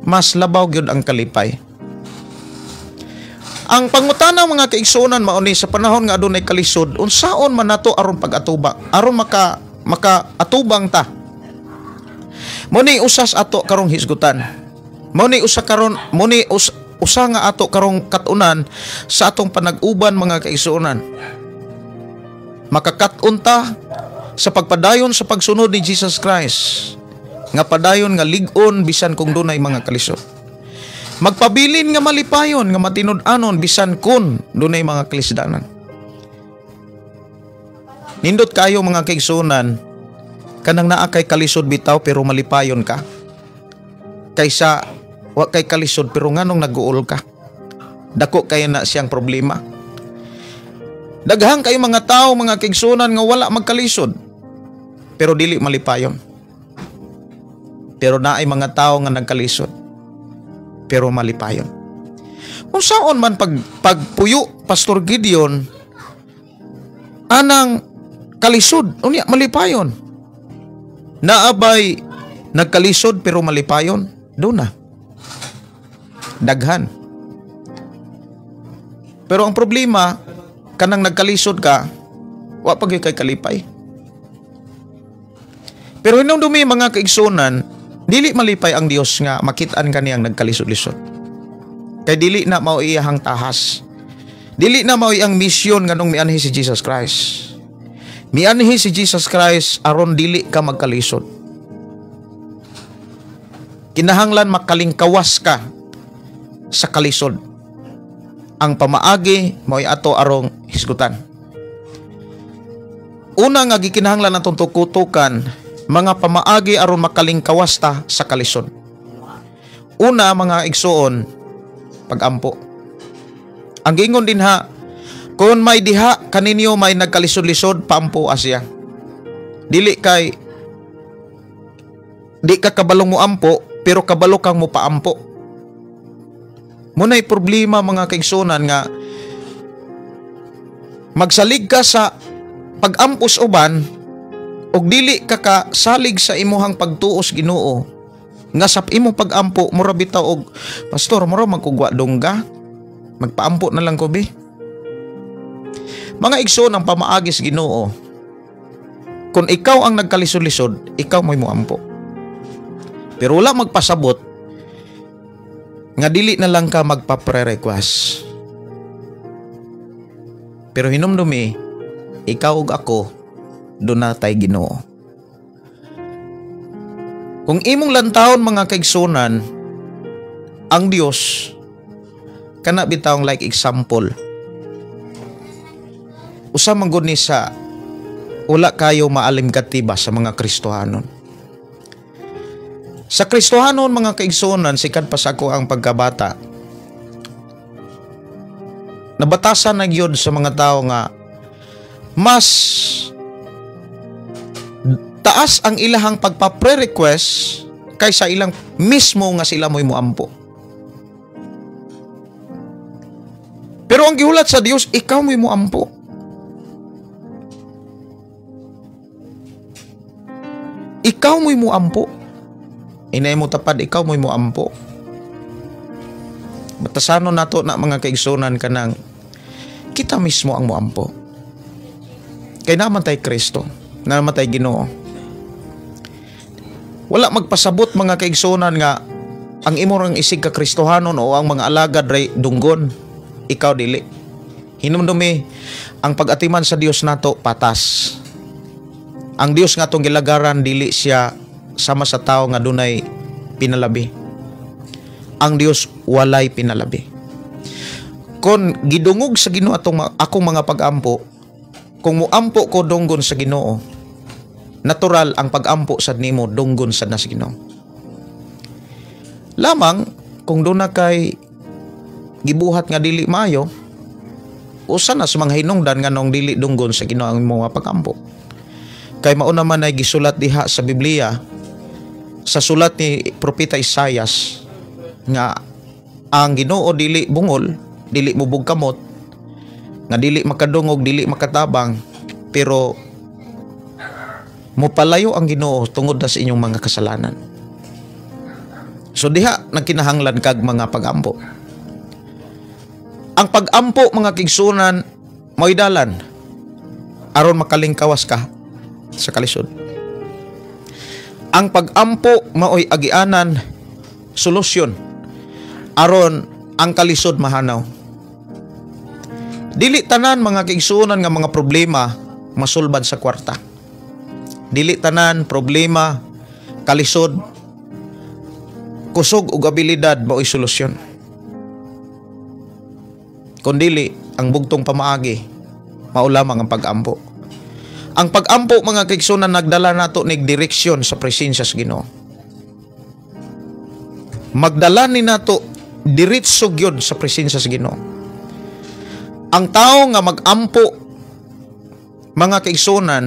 mas labaw gyud ang kalipay. Ang pangutana, mga kaigsuonan, mao ni sa panahon nga adunay kalisod, unsaon man nato aron pag-atubang, aron maka atubang ta? Mao ni usas ato karong hisgutan. Mao ni usa karon, mao ni usa nga ato karong kat-unan sa atong panag-uban, mga kaigsuonan. Makakat-on ta sa pagpadayon sa pagsunod ni Jesus Christ nga padayon nga lig-on bisan kung dunay mga kalisod. Magpabilin nga malipayon nga matinud-anon bisan kun dunay mga kalisdanan. Nindot kayo, mga kaigsuonan, kanang naa kay kalisod bitaw pero malipayon ka, kaysa wa kay kalisod pero nganong nag-uol ka. Dako kay na siyang problema. Daghang kayo mga tao, mga kaigsuonan, nga wala magkalisod pero dili malipayon. Pero naay mga tao nga nagkalisod pero malipayon. Unsaon man pagpuyo, Pastor Gideon, anang kalisod unya malipayon? Naabay nagkalisod pero malipayon? Duna. Daghan. Pero ang problema, kanang nagkalisod ka, wa pa gyud kay kalipay. Pero hinumdumi, mga kaigsunan, dili malipay ang Dios nga makit-an kaniyang nagkalisod-lisod. Kay dili na mao iyahang tahas. Dili na mao iyang misyon nganong mianhi si Jesus Christ. Mianhi si Jesus Christ aron dili ka magkalisod. Kinahanglan makalingkawas ka sa kalisod. Ang pamaagi mao'y ato arong hisgutan. Una nga gikinahanglan atong tukutukan, mga pamaagi aron makalingkawas ta sa kalisod. Una, mga igsuon, pagampo. Ang giingon dinha, kung may diha kaninyo may nagkalisod-lisod, paampo siya. Dili kay di ka kabalong mo ampo, pero kabalo kang mo paampo. Muna'y problema, mga kaigsunan, nga magsalig ka sa pag-ampos uban og dili ka kasalig sa imuhang pagtuos Ginoo, nga sa imong pag-ampo mura bitaw og, "Pastor, mura magkugwa dongga, magpaampo na lang ko bi." Mga igsoon, ang pamaagi sa Ginoo Kung ikaw ang nagkalisod-lisod, ikaw mo'y moampo. Pero wala magpasabot nga dili na lang ka magpa-pre-request. Pero hinumdumi, ikaw ug ako duna tay Ginoo. Kung imong lantawon mga kaigsunan, ang Dios kana bitawng like example. Usa man gud ni sa wala kayo maalimgati ba sa mga Kristohanon. Sa Kristohanon mga kaigsunan, sikat pa sa ako ang pagkabata. Nabatasan na gyud sa mga tao nga mas taas ang ilahang pagpa-pre-request kaysa ilang mismo nga sila mo'y muampo. Pero ang gihulat sa Dios, ikaw mo'y muampo. Ikaw mo'y muampo. Inay mo tapad, ikaw mo'y muampo. Batasanon nato na mga kaigsunan kanang kita mismo ang muampo. Kay naman tay Kristo, naman tay Ginoo. Wala magpasabot mga kaigsunan nga ang imo rang isig ka Kristohanon o ang mga alagad ray dunggon, ikaw dili. Hinumdumi ang pag-atiman sa Dios nato patas. Ang Dios nga atong gilagaran dili siya sama sa tao nga dunay pinalabi. Ang Dios walay pinalabi. Kon gidungog sa Ginoo atong akong mga pag-ampo, kung muampo ko dunggon sa Ginoo, natural ang pag-ampo sad nimo dunggon sad na sa Ginoo. Lamang kung duna kay gibuhat nga dili maayo, usa na sa mga hinungdan nga nung dili dunggon sa Ginoo ang imong pag-ampo. Kay mauna man ay gisulat diha sa Biblia, sa sulat ni Propeta Isayas nga ang Ginoo dili bungol, dili mubog kamot, nga dili makadungog, dili makatabang, pero mupalayo ang Ginoo tungod na sa inyong mga kasalanan. So diha nagkinahanglan kag mga pag-ampo. Ang pag-ampo mga kigsunan mo'y dalan aron makalingkawas ka sa kalisod. Ang pag-ampo maoy agianan, solusyon aron ang kalisod mahanaw. Dili tanan mga kaigsuonan nga mga problema masulbad sa kwarta. Dili tanan problema, kalisod, kusog ug abilidad maoy solusyon. Kun dili ang bugtong pamaagi, mao lamang ang pag-ampo. Ang pag-ampo mga kaigsuonan nagdala nato nig direksyon sa presensya sa Ginoo. Magdala ni nato diretso gyud sa presensya sa Ginoo. Ang tao nga mag-ampo mga kaigsuonan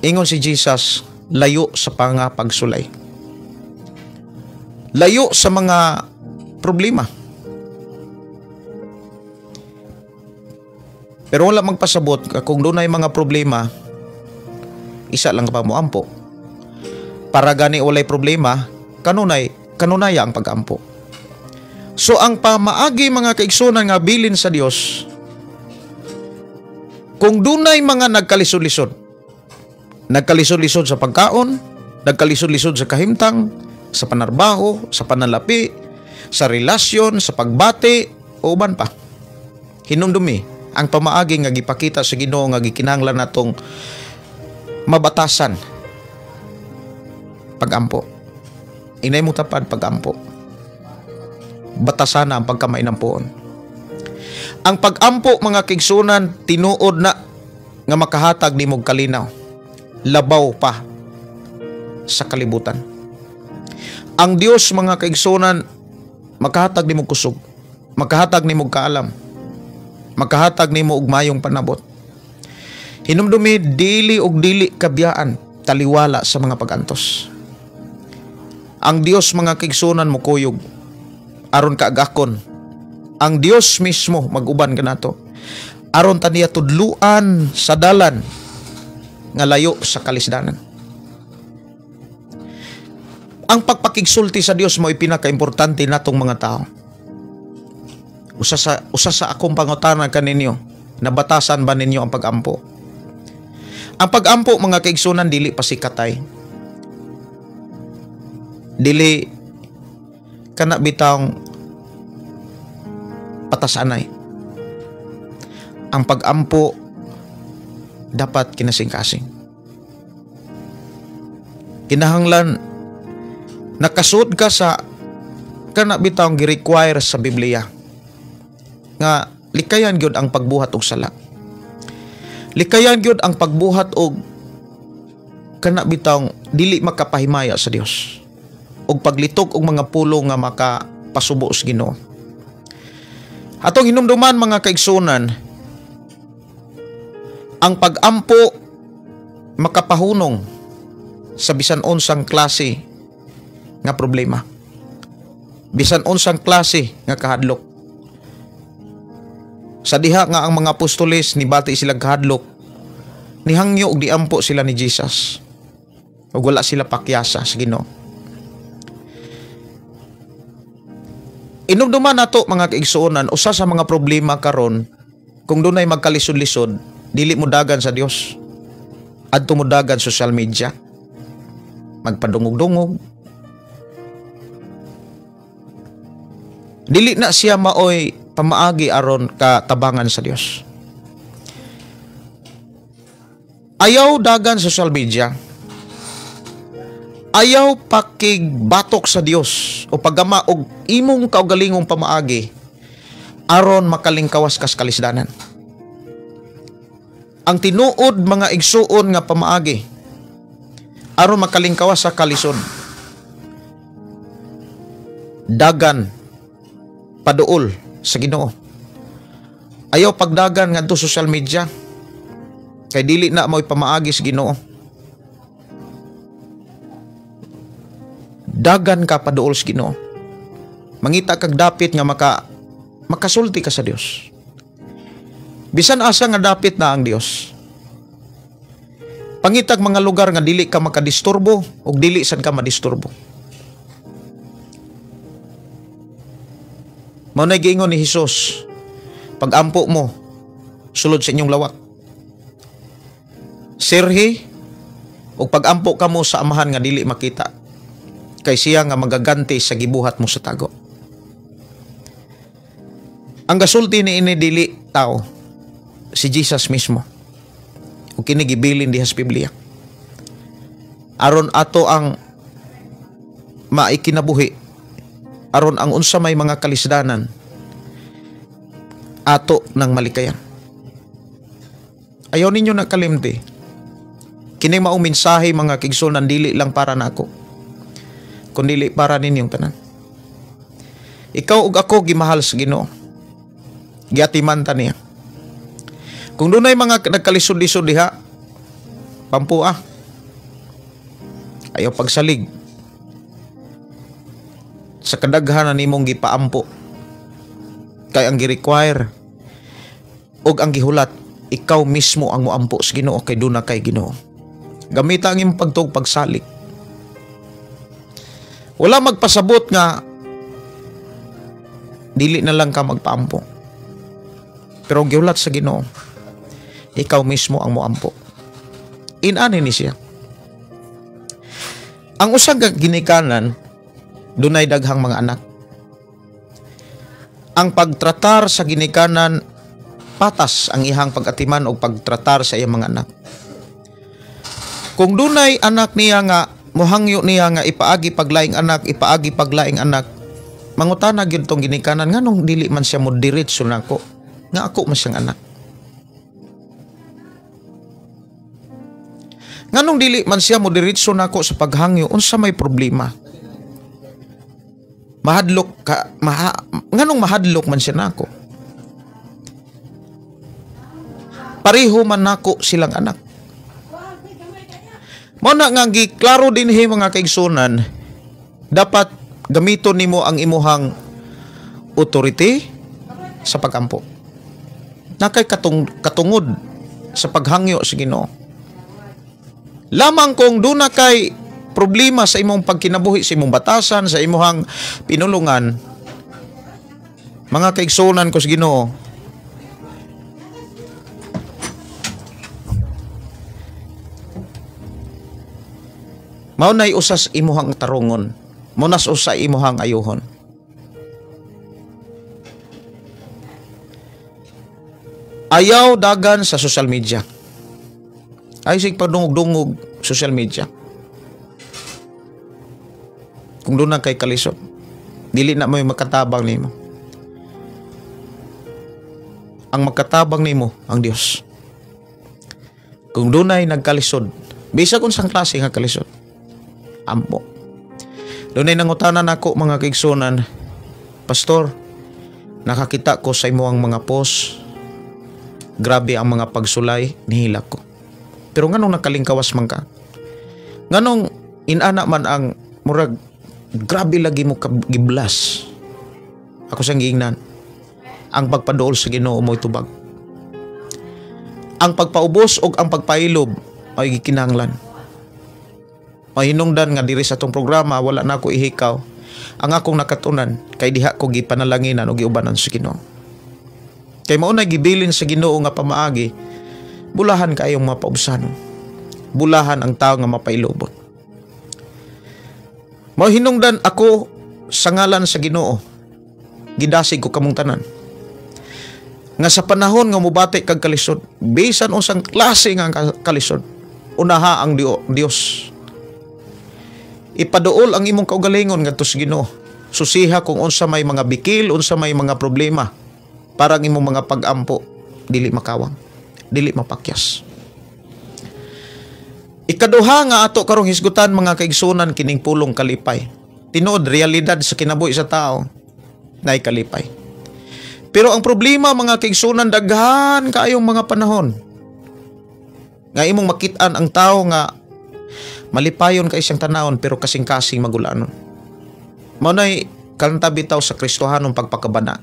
ingon si Jesus, layo sa pangapagsulay. Layo sa mga problema. Pero wala magpasabot kung dunay mga problema, isa lang pa moampo. Para gani walay problema, kanunaya ang pag-ampo. So ang pamaagi mga kaigsunan nga bilin sa Dios, kung dunay mga nagkalisod-lisod, nagkalisod-lisod sa pagkaon, nagkalisod-lisod sa kahimtang, sa panarbaho, sa panalapi, sa relasyon, sa pagbati, o uban pa. Hinumdumi ang pamaagi nga gipakita sa Ginoo nga gikinahanglan natong mabatasan pag-ampo. Inay mo tapad pag-ampo. Batasan na ang pagkamainampoon. Ang pag-ampo mga kaigsunan tinuod na nga makahatag nimog kalinaw, labaw pa sa kalibutan. Ang Dios mga kaigsunan makahatag nimog kusog, makahatag nimog kaalam, makahatag nimo og mayong panabot. Hinumdumi dili og dili kabiyaan taliwala sa mga pag-antos. Ang Dios mga kaigsunan mokuyog aron kaagakon. Ang Dios mismo mag-uban kanato aron taniya tudluan sa dalan nga layo sa kalisdanan. Ang pagpakigsulti sa Dios mo'y pinakaimportante natong mga tao. Usa sa akong pangutana kaninyo, nabatasan ba ninyo ang pagampo? Ang pagampo, mga kaigsunan, dili pasikatay. Dili kana bitawng patasanay. Ang pagampo dapat kinasing-kasing. Kinahanglan nakasud ka sa kana bitawng gi-require sa Biblia nga likayan gyud ang pagbuhat og sala. Likayan gyud ang pagbuhat og kana bitawng dili makapahimaya sa Dios, og paglitok og mga pulong nga makapasubo sa Ginoo. Atong hinumduman, mga kaigsunan, ang pagampo makapahunong sa bisan unsang klase nga problema. Bisan unsang klase nga kahadlok. Sa diha nga ang mga apostoles nibati sila kahadlok, nihangyo og diampo sila ni Jesus. Ug wala sila pakyasa sa Ginoo. Inumduman nato, mga kaigsuonan, usa sa mga problema karon, kung dunay magkalisod-lisod, dili mo dagan sa Dios. Adto mo dagan social media. Magpadungog-dungog. Dili na siya maoy pamaagi aron katabangan sa Dios. Ayaw dagan social media. Ayaw pakigbatok sa Dios o paggama og imong kaugalingong pamaagi aron makalingkawas kas kalisdanan. Ang tinuod, mga igsuon, nga pamaagi aron makalingkawas sa kalisod, dagan paduol sa Ginoo. Ayaw pagdagan ngadto social media kay dili na mo'y pamaagi sa Ginoo. Dagan ka paduol sa Ginoo. Mangita kag dapit nga makasulti ka sa Dios. Bisan asa nga dapit na ang Dios. Pangitag mga lugar nga dili ka makadisturbo ug dili sad ka madisturbo. Mao nay giingon ni Hesus, pag-ampo mo sulod sa inyong lawak. Sirhi ug pag-ampo kamo sa Amahan nga dili makita, kay siya nga magaganti sa gibuhat mo sa tago. Ang gasulti ni ini dili tao, si Jesus mismo. Ug kini gibilin diha sa Biblia. Aron ato ang maikinabuhi, aron ang unsa may mga kalisdanan ato nang malikayan. Ayaw ninyo na kalimti. Kini maong mensahe, mga kaigsuonan, dili lang para nako, kundili para ninyong tanan. Ikaw ug ako gimahal sa Ginoo. Giatiman ta niya. Kung dunay mga nagkalisod-lisod diha, pampua. Ayaw pagsalig sa kadaghanan nimong gipaampo. Kay ang gi-require og ang gihulat, ikaw mismo ang moampo sa Ginoo kay duna kay Ginoo. Gamita ang imong pagtuog pagsalig. Wala magpasabot nga dili na lang ka magpaampo. Pero ang gihulat sa Ginoo, ikaw mismo ang moampo. Inani ni siya. Ang usang ginikanan, dunay daghang mga anak. Ang pagtratar sa ginikanan, patas ang ihang pag-atiman o pagtratar sa iyang mga anak. Kung dunay anak niya nga mohangyo niya nga ipaagi paglaing anak, ipaagi paglaing anak, mangutana gyud tong ginikanan, nganong dili man siya mo diretso nako, nga ako man siyang anak. Nganong dili man siya mo diretso nako sa paghangyo, unsa may problema? Mahadlok ka, nganong mahadlok man siya nako? Pareho man nako silang anak. Mao na nga giklaro dinhi, mga kaigsunan, dapat gamiton nimo ang imuhang authority sa pagampo. Nakay katungod sa paghangyo sa Ginoo. Lamang kung duna kay problema sa imong pagkinabuhi, sa imong batasan, sa imuhang pinulungan, Mga kaigsunan ko sa Ginoo, mao nay usas imuhang tarungon, mao nas usa imuhang ayuhon. Ayaw dagan sa social media. Ay sig padungog-dungog social media. Kung doon na kay kalisod, dili na mo'y makatabang nimo. Ang makatabang nimo ang Dios. Kung doon ay nagkalisod, bisag unsang klase nga kalisod, ampo. Doon ay nangutanan ako mga kaigsunan, Pastor, nakakita ko sa imuang mga post, grabe ang mga pagsulay, nihilak ko. Pero nganong nakalingkawas man ka? Nganong inana man ang murag grabe lagi mo giblas? Ako siyang giingnan, ang pagpaduol sa Ginoo mo'y tubag. Ang pagpaubos o ang pagpailob ay gikinahanglan. Mahinungdan nga diri sa atong programa wala na ako ihikaw. Ang akong nakatunan kay diha ko gipanalanginan o giubanan sa Ginoo. Kay mao na gibilin sa Ginoo nga pamaagi, bulahan kaayong mapaubsanon. Bulahan ang tao nga mapailobon. Mao hinungdan ako sa ngalan sa Ginoo, gidasig ko kamong tanan. Nga sa panahon nga mobati kag kalisod, bisan unsang klase nga kalisod, unaha ang Dios. Ipaduol ang imong kaugalingon ngadto sa Ginoo. Susiha kung unsa may mga bikil, unsa may mga problema, para ang imong mga pag-ampo dili makawang, dili mapakyas. Ikaduha nga ato karong hisgutan mga kaigsunan kining pulong kalipay. Tinuod realidad sa kinabuhi sa tao naay kalipay. Pero ang problema mga kaigsunan, daghan kaayong mga panahon nga imong makit-an ang tao nga malipayon kay siyang tanawon pero kasing-kasing magulanon. Mao nay kanta bitaw sa Kristohanong pagpakabana.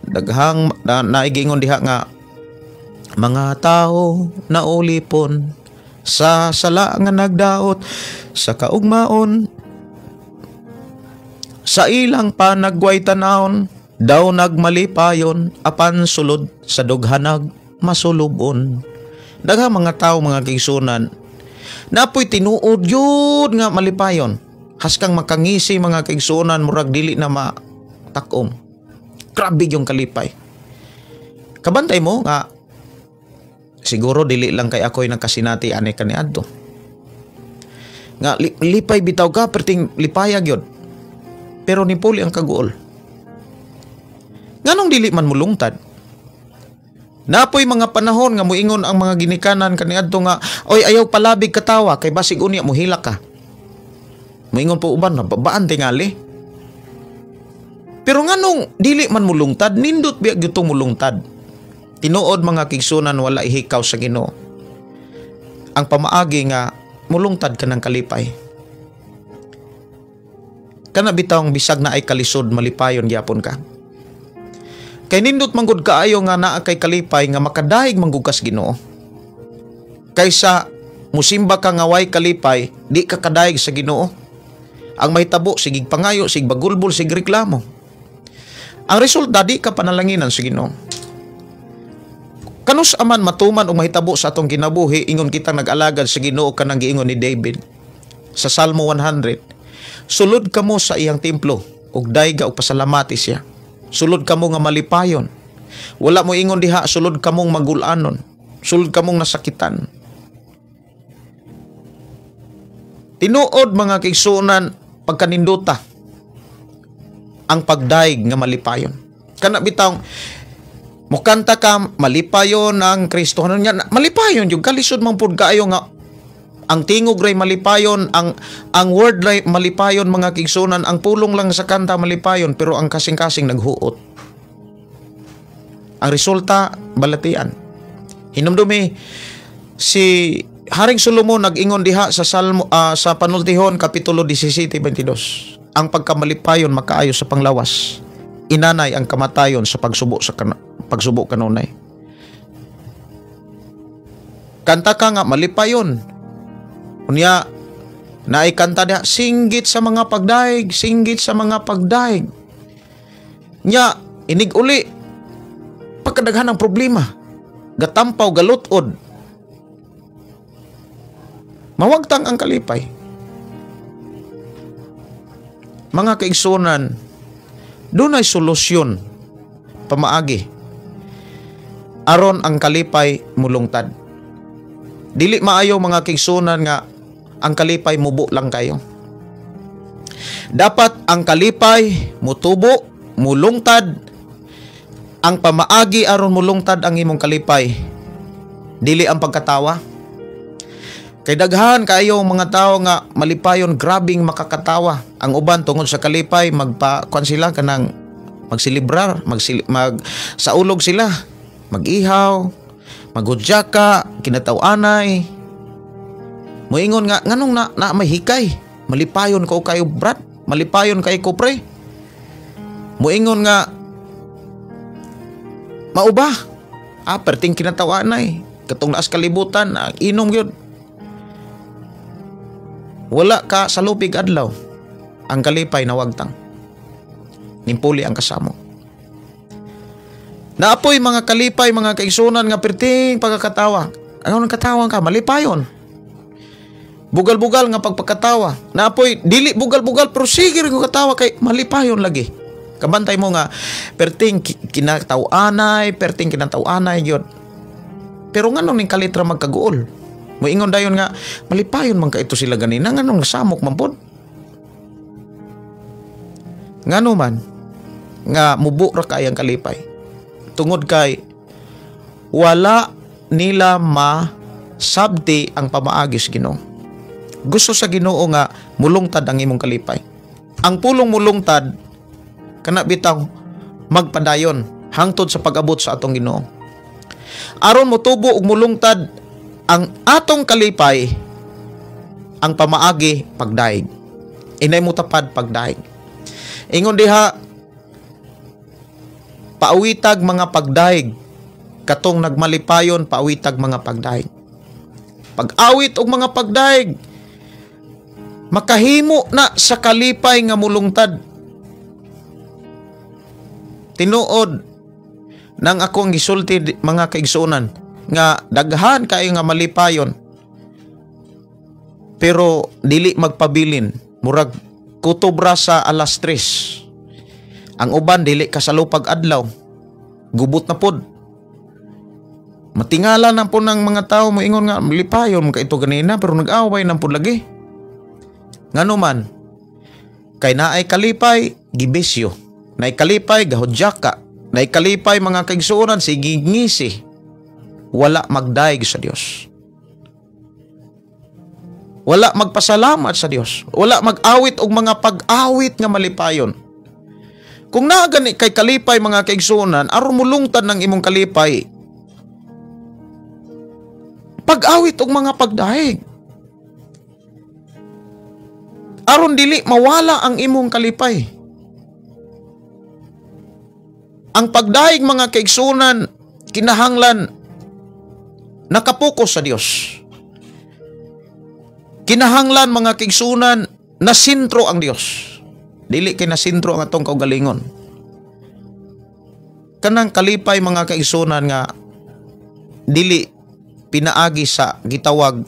Daghang naigingon diha nga mga tao na ulipon sa sala nga nagdaot sa kaugmaon sa ilang panagway tanawon daw nagmalipayon apan sulod sa dughanag masulubon. Daghang mga tao mga kaigsunan napoy tinuod yun nga malipayon, haskang makangisi mga kaigsunan murag dili na matakom. Grabe yung kalipay. Kabantay mo nga siguro dili lang kay ako'y nagkasinati ani kaniadto. Nga lipay bitaw ka perting lipayag yun. Pero nipuli ang kaguol. Nganong dili man mulungtad? Napoy mga panahon nga muingon ang mga ginikanan kaniadto nga oy ayaw palabig katawa kay basig unya mohilak ka. Muingon po uban nababaan tingali. Pero nganong dili man mulungtad, nindot biya gyud mulungtad. Tinuod mga kigsunan wala ihikaw sa Ginoo. Ang pamaagi nga mulungtad ka ng kalipay. Kana bitawng bisag na ay kalisod malipayon gyapon ka. Kay nindot manggod kaayo nga naa kay kalipay nga makadahig manggug kas Ginoo. Kaysa musimba ka nga way kalipay, di ka kadahig sa Ginoo. Ang mahitabo sigig pangayo, sig bagulbol, sig reklamo. Ang resulta di ka panalanginan sa Ginoo. Kanus aman matuman og mahitabo sa atong kinabuhi ingon kitang nag-alagad sa Ginoo kanang giingon ni David sa Salmo 100. Sulod kamo sa iyang templo ug dayga og pasalamati siya. Sulod kamo nga malipayon. Wala mo ingon diha sulod kamong magulanon, sulod kamong nasakitan. Tinuod mga kaigsuonan pagkaninduta ang pagdaig nga malipayon. Kana bitawng mukanta ka malipayon ang Kristo niya, malipayon jud kalisod man pud kaayo nga ang tingog ray malipayon, ang word ray malipayon mga kaigsuonan, ang pulong lang sa kanta malipayon, pero ang kasing-kasing naghuot. Ang resulta balatian. Hinumdumi si Haring Solomon nag-ingon diha sa Salmo sa Panultihon kapitulo 17:22. Ang pagkamalipayon makaayo sa panglawas, inanay ang kamatayon sa pagsubo sa pagsubo kanunay. Kanta ka nga malipayon. Unya Naay kanta diha, "Singgit sa mga pagdaig, singgit sa mga pagdaig." Nya inig uli, pagkadaghan ng problema, gatampaw, galutod, mawagtang ang kalipay. Mga kaigsunan, dunay solusyon, pamaagi aron ang kalipay mulungtad. Dili maayo, mga kaigsunan, nga ang kalipay mubo lang kayo. Dapat ang kalipay mutubo, mulungtad. Ang pamaagi aron mulungtad ang imong kalipay, dili ang pagkatawa. Kay daghan kaayo mga tao nga malipayon, grabing makakatawa. Ang uban, tungod sa kalipay, magpa kuan sila, kanang magsilibrar, mag saulog sila, mag-ihaw, maghudyaka, kinataw-anay. Moingon nga nganong na may hikay, "Malipayon ko kayo, brad, malipayon kay ko, pre." Moingon nga mauba? Ah, perting kinataw-anay, katong naas kalibutan, ah, inom gyud. Wala ka sa lupig adlaw, ang kalipay nawagtang. Nimpuli ang kasamo. Naapoy mga kalipay, mga kaigsunan, nga perting pagkakatawa. Ang katawa ka, malipayon. Bugal-bugal nga pagpagkatawa. Naapoy dili bugal-bugal pero sige rin ko katawa kay malipayon lagi. Kabantay mo nga perting kinataw-anay, perting kinataw-anay gyud. Pero nganong ning kalitra magkaguol? Moingon dayon nga malipayon man ka ito sila ganina, nganong nasamok man pod? Ngano man nga mubo ra kay ang kalipay? Tungod kay wala nila masabti ang pamaagi sa Ginoo. Gusto sa Ginoo nga mulungtad ang imong kalipay. Ang pulong mulungtad, kana bitaw magpadayon hangtod sa pag-abot sa atong Ginoo. Aron motubo ug mulungtad ang atong kalipay, ang pamaagi, pagdaig. Inay mo tapad pagdaig. Ingon diha, "Paawitag mga pagdaig, katong nagmalipayon, paawitag mga pagdaig." Pag-awit og mga pagdaig, makahimo na sa kalipay nga mulungtad. Tinuod nang ako ang gisulti, mga kaigsuonan, nga daghan kayo nga malipayon pero dili magpabilin, murag kutubra sa alas 3. Ang uban dili kasalupag adlaw, gubot na pod. Matingala na po ng mga tao, moingon nga malipayon man ka ito ganina pero nag-away na pod lagi. Ngano man? Kay naay kalipay gibisyo, naay kalipay gahudyaka, naay kalipay, mga kaigsuonan, sige ngisi, wala magdaig sa Dios. Wala magpasalamat sa Dios. Wala mag-awit og mga pag-awit nga malipayon. Kung naa gani kay kalipay, mga kaigsuonan, aron mulungtad ng imong kalipay, pag-awit og mga pagdaig. Aron dili mawala ang imong kalipay. Ang pagdaig, mga kaigsuonan, kinahanglan nakapokus sa Dios. Kinahanglan, mga kaigsuonan, na sentro ang Dios. Dili kay nasentro ang atong kaugalingon. Kanang kalipay, mga kaigsuonan, nga dili pinaagi sa gitawag,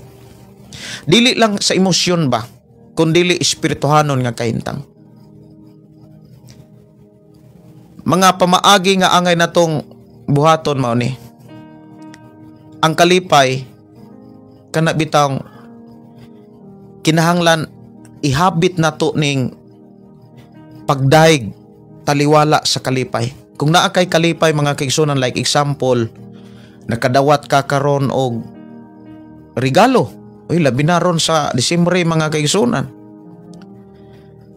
dili lang sa emosyon ba, kun dili espirituhanon nga kahintang. Mga pamaagi nga angay natong buhaton mao ni. Ang kalipay, kana bitang kinahanglan ihabit nato ning pagdaig taliwala sa kalipay. Kung naa kay kalipay, mga kaigsuonan, like example, nakadawat ka karon og regalo. Uy, labi na ron sa Disyembre, mga kaigsuonan.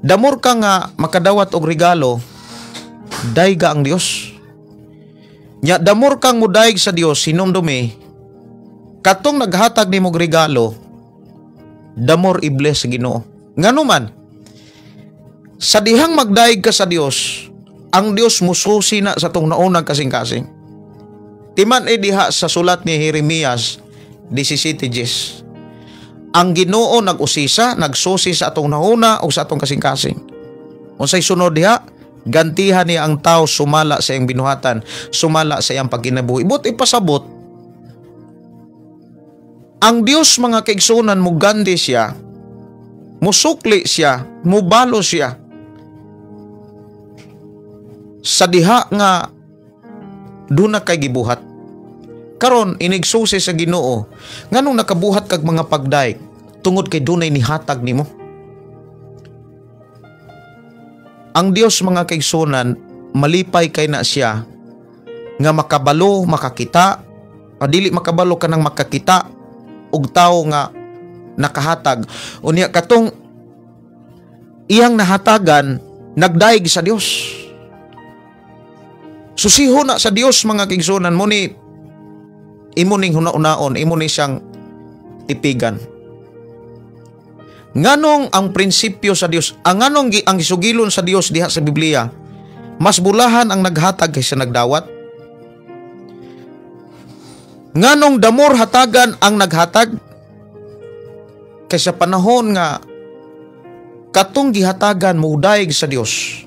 Damor ka nga makadawat og regalo, dayga ang Dios. Nya damor kang mudaig sa Dios, hinumdumi, katong naghatag nimo og regalo, damor i-bless sa Ginoo. Ngano man, sa dihang magdaig ka sa Dios, ang Dios mususi na sa tong naunang kasing-kasing. Timan e diha sa sulat ni Jeremias 17:10. Ang Ginoo nag-usisa, nagsusi sa atong nahuna o sa atong kasing-kasing. Unsay sunod diha? Gantihan niya ang tao sumala sa iyang binuhatan, sumala sa iyang pagkinabuhi. But ipasabot, ang Dios, mga kaigsunan, mugandi siya, musukli siya, mubalo siya sa diha nga duna kay gibuhat. Karon inigsusi sa Ginoo, nganong nakabuhat kag mga pagdayeg tungod kay dunay nihatag nimo. Ang Dios, mga kaigsunan, malipay kay na siya nga makabalo, makakita, dili makabalo kanang makakita og tawo nga nakahatag. Unya katong iyang nahatagan nagdayeg sa Dios. Susiho na sa Dios, mga kaigsunan, mo ni imo ning huna-unaon, imo ni siyang tipigan. Nganong ang prinsipyo sa Dios, ang nganong ang gisugilon sa Dios diha sa Biblia, mas bulahan ang naghatag kaysa nagdawat? Nganong damor hatagan ang naghatag kaysa panahon nga katong gihatagan moudayeg sa Dios?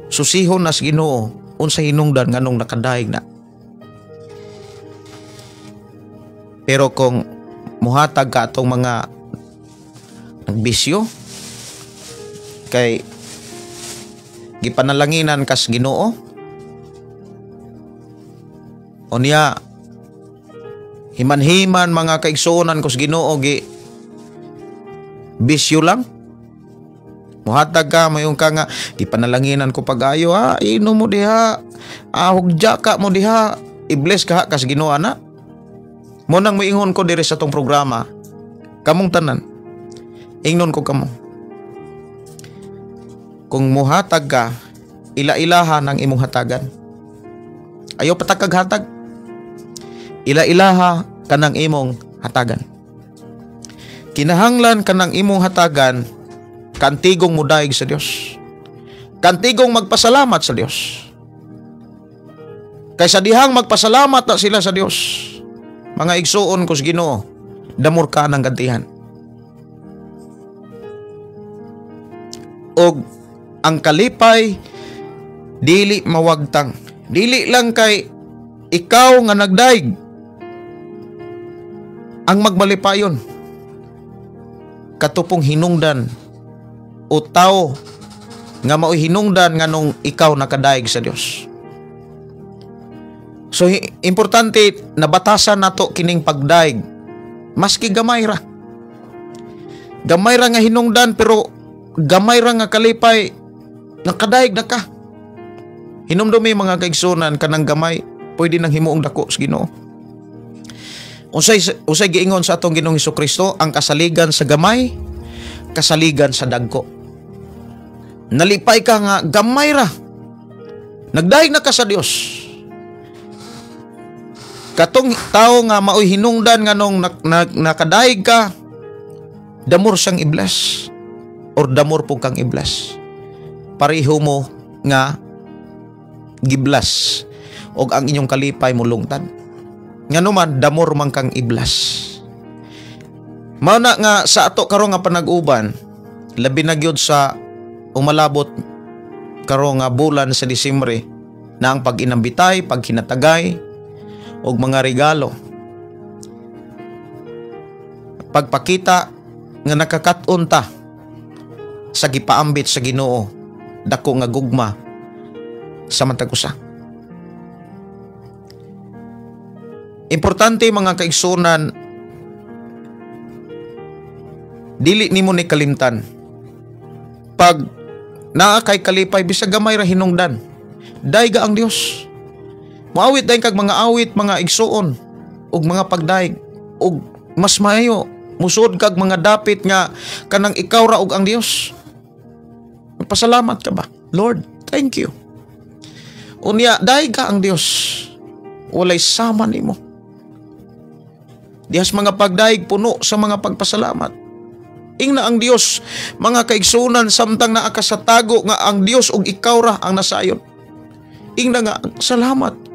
Susihon na sa Ginoo unsa hinungdan nganong nakadayeg na. Pero kung muhatag ka atong mga nagbisyo kay gipanalanginan kas Ginoo, unya himan-himan, mga kaigsuonan kus Ginoo, gi bisyo lang, muhatag ka, mayong ka nga gipanalanginan ko pag-ayo, ha, inom mo diha, hugja ka mo diha, i-bless ka kas Ginoo ana. Mo nang moingon ko diri sa tong programa, kamong tanan, ingnon ko kamo, kung muhatag ka, ila-ilaha ng imong hatagan. Ayaw patakag hatag. Ila-ilaha kanang imong hatagan. Kinahanglan kanang imong hatagan, kantigong mudayeg sa Dios. Kantigong magpasalamat sa Dios. Kaysa dihang magpasalamat na sila sa Dios, mga igsuon ko sa Ginoo, damor ka ng gantihan. Og ang kalipay dili mawagtang. Dili lang kay ikaw nga nagdaig ang magmalipayon. Katupong hinungdan o tao nga mao'y hinungdan nganong ikaw nakadaig sa Dios. So importante nabatasan nato kining pagdaig maski gamay ra. Gamay ra nga hinungdan pero gamay ra nga kalipay, nakadaig na ka. Hinumdumi, mga kaigsunan, kanang gamay pwede nang himuong dako sa Ginoo. Unsay giingon sa atong Ginoong Hesukristo, ang kasaligan sa gamay, kasaligan sa dagko. Nalipay ka nga gamay ra. Nagdaig na ka sa Dios. Katong tao nga maoy hinungdan nganong nakadaig ka, damor siyang i-bless or damor po kang i-bless. Pareho mo nga giblas og ang inyong kalipay mulungtad. Ngano man damor man kang i-bless. Mao na nga sa ato karon nga panag-uban, labi na gyud sa umalabot karon nga bulan sa Disyembre na ang pag-inambitay, paghinatagay og mga regalo, pagpakita nga nakakaton ta sa gipaambit sa Ginoo, dako nga gugma sa matag usa. Importante, mga kaigsunan, dili nimo ni kalimtan pag naa kay kalipay bisag gamay ra hinungdan, dayga ang Dios. Moawit dayon kag mga awit, mga igsuon, ug mga pagdayeg, ug mas maayo musud kag mga dapit nga kanang ikaw ra ug ang Dios. Pasalamat ka ba? Lord, thank you. Unya dayeg ka ang Dios, walay sama nimo. Dihas mga pagdayeg puno sa mga pagpasalamat. Ingna ang Dios, mga kaigsunan, samtang naa ka sa tago nga ang Dios ug ikaw ra ang nasayon. Ingna nga salamat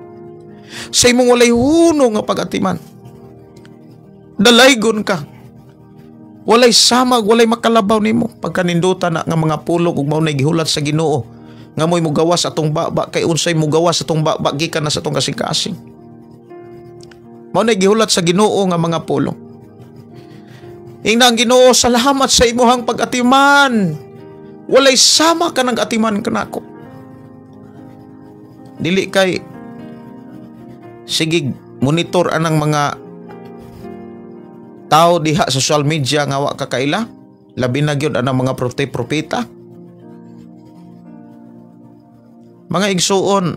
sa imong walay huno nga pag-atiman. Dalaygon ka. Walay samag, walay makalabaw nimo. Pagkaninduta na nga mga pulong ug mao nay gihulat sa Ginoo nga mo'y mugawas atong baba, kay unsay mugawas atong baba gikan na sa atong kasing-kasing. Mao nay gihulat sa Ginoo nga mga pulong. Ingna ang Ginoo, salamat sa imuhang pag-atiman. Walay sama ka nang atiman kanako. Dili kay sige monitor anang mga tao diha sa social media nga wa ka kaila, labi na gyud anang mga propeta. Mga igsuon,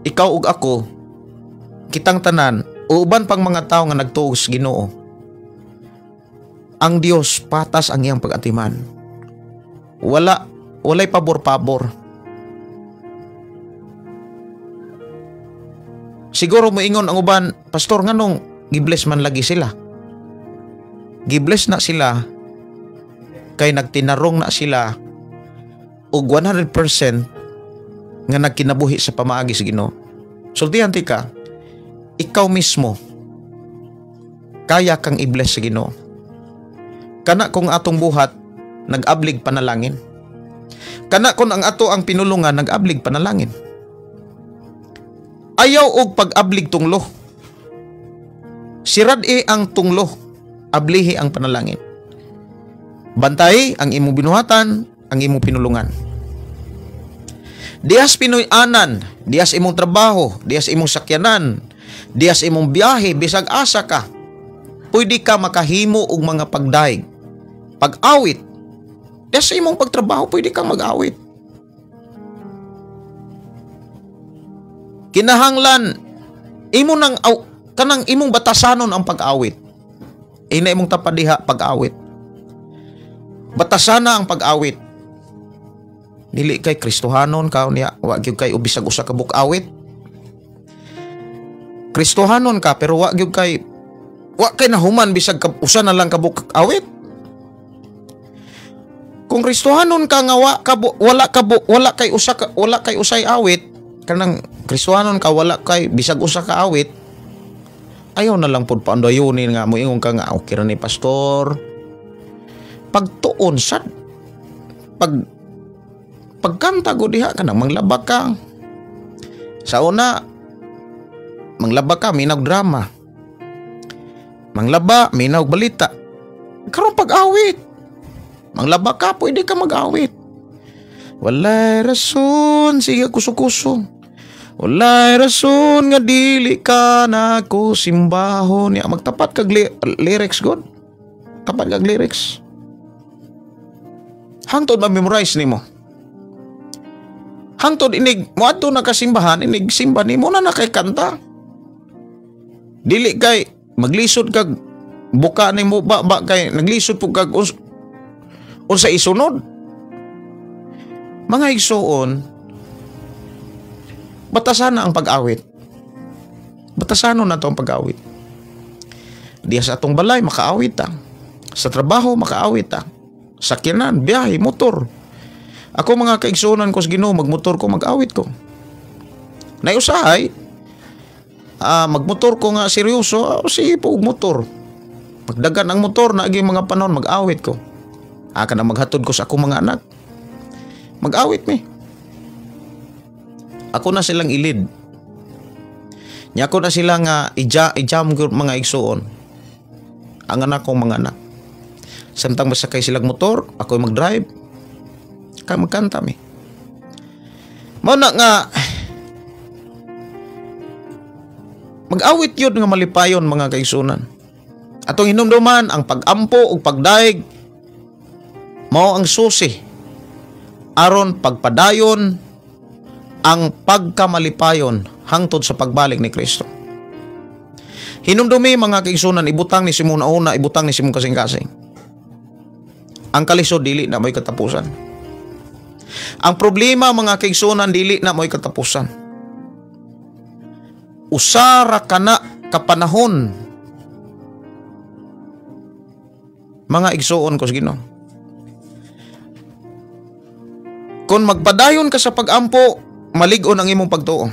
ikaw ug ako, kitang tanan, uban pang mga tao nga nagtuo sa Ginoo. Ang Dios patas ang iyang pag-atiman. Walay pabor-pabor. Siguro moingon ang uban, pastor, nganong gibless man lagi sila? Gibless na sila kay nagtinarong na sila og 100% nga nagkinabuhi sa pamaagi sa Ginoo. Sultihan ti ka, ikaw mismo kaya kang i-bless sa Ginoo. Kana kung atong buhat nag-ablig panalangin. Kana kung ang ato ang pinulungan nag-ablig panalangin. Ayaw og pag-ablig tunglo. Sirad-e ang tunglo, ablihi ang panalangin. Bantay ang imong binuhatan, ang imong pinulungan. Dias Pinoy-anan, dias imong trabaho, dias imong sakyanan, dias imong biyahe, bisag asa ka, pwede ka makahimo og mga pagdaig, pag-awit. Dias sa imong pagtrabaho, pwede kang mag-awit. Kinahanglan imo nang kanang imong batasanon ang pag-awit. Ina imong tapadiha pag-awit. Batasana ang pag-awit. Dili kay Kristohanon ka niya, wa gyud kay bisag usa ka buk-awit. Kristohanon ka pero wa gyud kay wa kay nahuman bisag ka, usa na lang ka buk-awit. Kung Kristohanon ka nga wa ka wala ka wala kay usa ka, wala kay usay awit, kanang Kristohanon ka wala kay bisag usa ka awit, ayaw na lang pud paandayunin nga moingon ka nga okay ra ni pastor. Pagtuon sad pagkanta go diha kanang manglaba ka. Sa una manglaba ka minaw drama. Manglaba minaw balita. Karon pag-awit. Manglaba ka pwede ka mag-awit. Walay rason sige kuso-kuso. Walay rason nga dili ka nako simbahon. Ya magtapat kag lyrics god. Tapat kag lyrics. Hangtod ma-memorize nimo. Hangtod inig moadto na kasimbahan, inig simba nimo na nakay kanta. Dili kay maglisod kag buka nimo ba kay naglisod pud kag unsa isunod. Mga igsuon, batasan na ang pag-awit. Batasanon na to ang pag-awit. Diya sa atong balay makaawit ta. Sa trabaho makaawit ta. Sakyanan, biyahe, motor. Ako mga kaigsuonan ko sa Ginoo, magmotor ko, mag-awit ko. Naiusahay, magmotor ko nga seryoso, sige po motor. Pagdagan ang motor, naagi mga panahon, mag-awit ko. Aka na maghatod ko sa akong mga anak. Mag-awit mi. Ako na silang ilid. Nya ako na sila nga ijam mga igsuon. Ang anak kong mga anak. Samtang masakay silang motor, ako mag-drive. Kaya magkanta mi. Mao na nga mag-awit yun nga malipayon mga kaigsunan. Atong hinumduman ang pag-ampo ug pagdaig mao ang susi aron pagpadayon ang pagkamalipayon hangtod sa pagbalik ni Kristo. Hinumdumi mga kaigsunan, ibutang ni Simon una, ibutang ni Simon kasing-kasing. Ang kalisod dili na mo'y katapusan. Ang problema mga kaigsunan dili na mo'y katapusan. Usara kana kapanahon mga igsuon ko sa Ginoo. Kung magpadayon ka sa pag-ampo, malig-on ang imong pagtuo.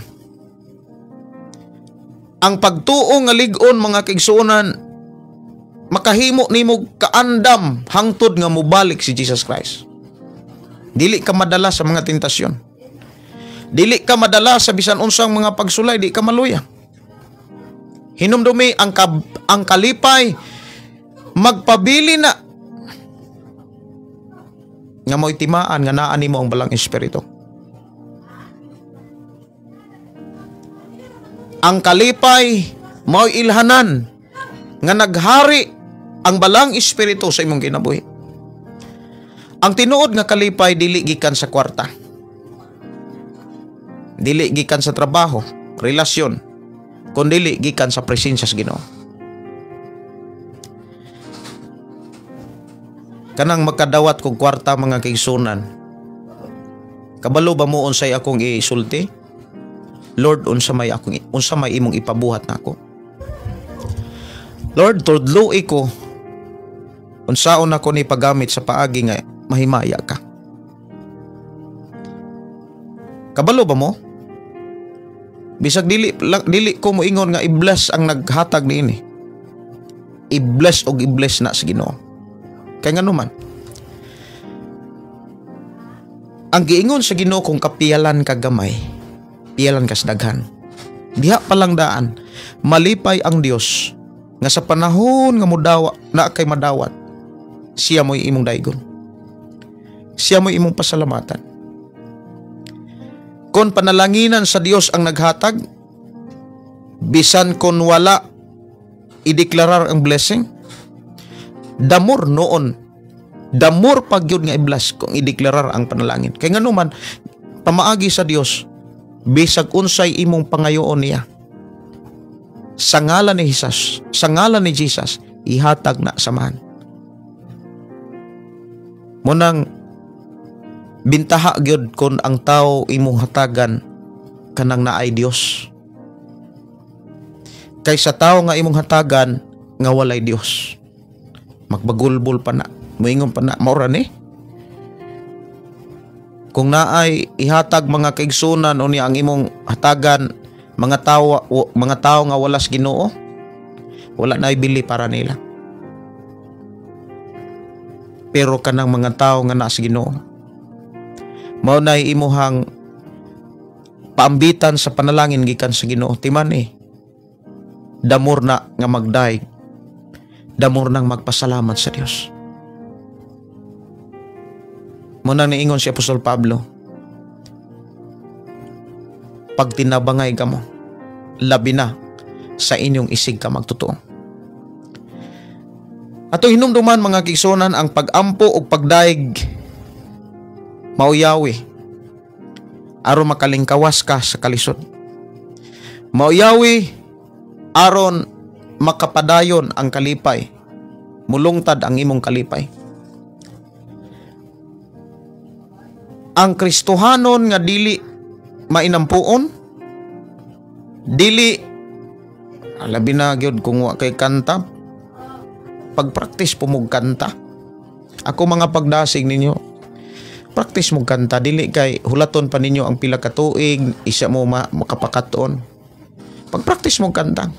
Ang pagtuo nga lig-on mga kaigsuonan, Makahimo nimo kaandam hangtod nga mobalik si Jesus Christ. Dili ka madala sa mga tentasyon. Dili ka madala sa bisan unsang mga pagsulay, di ka maluya. Hinumdumi ang kalipay magpabili na nga mo'y timaan nga naa nimo ang balang espiritu. Ang kalipay mo'y ilhanan nga naghari ang balang espiritu sa imong kinabuhi. Ang tinuod nga kalipay dili gikan sa kwarta. Dili gikan sa trabaho, relasyon, kundili gikan sa presensya sa Ginoo. Kanang makadawat kog kwarta mga kaigsunan, kabalo ba mo unsay akong isulti? Lord, unsa may imong ipabuhat nako? Lord, tudloi ko unsaon ako ni pagamit sa paagi nga mahimaya ka. Kabalo ba mo? Bisag dili ko moingon nga i-bless ang naghatag niini. I-bless og i-bless na sa Ginoo. Kay ngano man, ang giingon sa Ginoo kung kapiyalan ka gamay, piyalan ka sa daghan. Diha pa lang daan, malipay ang Dios nga sa panahon nga modawa na kay madawat, siya mo'y imong daygon. Siya mo'y imong pasalamatan. Kon panalanginan sa Dios ang naghatag, bisan kon wala ideklarar ang blessing, damor noon, damor pagyud nga i-bless kung ideklarar ang panalangin. Kay ngano man, pamaagi sa Dios, bisag unsay imong pangayoon niya, sa ngalan ni Jesus, sa ngalan ni Jesus, ihatag na samahan. Munang bintaha gyud kon ang tao imong hatagan kanang naay Dios. Kaysa tao nga imong hatagan nga walay Dios. Magbagulbol pa na, moingon pa na, maura ni. Kung naay ihatag mga kaigsunan o niya ang imong hatagan mga tao nga walas Ginoo, wala na ibili para nila. Pero kanang mga tao nga naa sa Ginoo, mao nay imuhang paambitan sa panalangin gikan sa Ginoo. Timan damor na nga magdaig, damor nang magpasalamat sa Dios. Mao nang niingon si Apostol Pablo, pag tinabangay kamo, labi na sa inyong isig ka magtotoo. Ato hinumduman mga kaigsunan, ang pag-ampo ug pagdaig mauyawi aron makalingkawas ka sa kalisod. Mauyawi aron makapadayon ang kalipay, mulungtad ang imong kalipay. Ang Kristohanon nga dili mainampuon, dili labi na gyud kung wa kay kanta, pagpraktis po mong kanta. Ako mga pagdasig ninyo, practice mong kanta, dili kay hulaton pa ninyo ang pila ka tuig, isa mo makapakaton. Pagpractice mong kanta,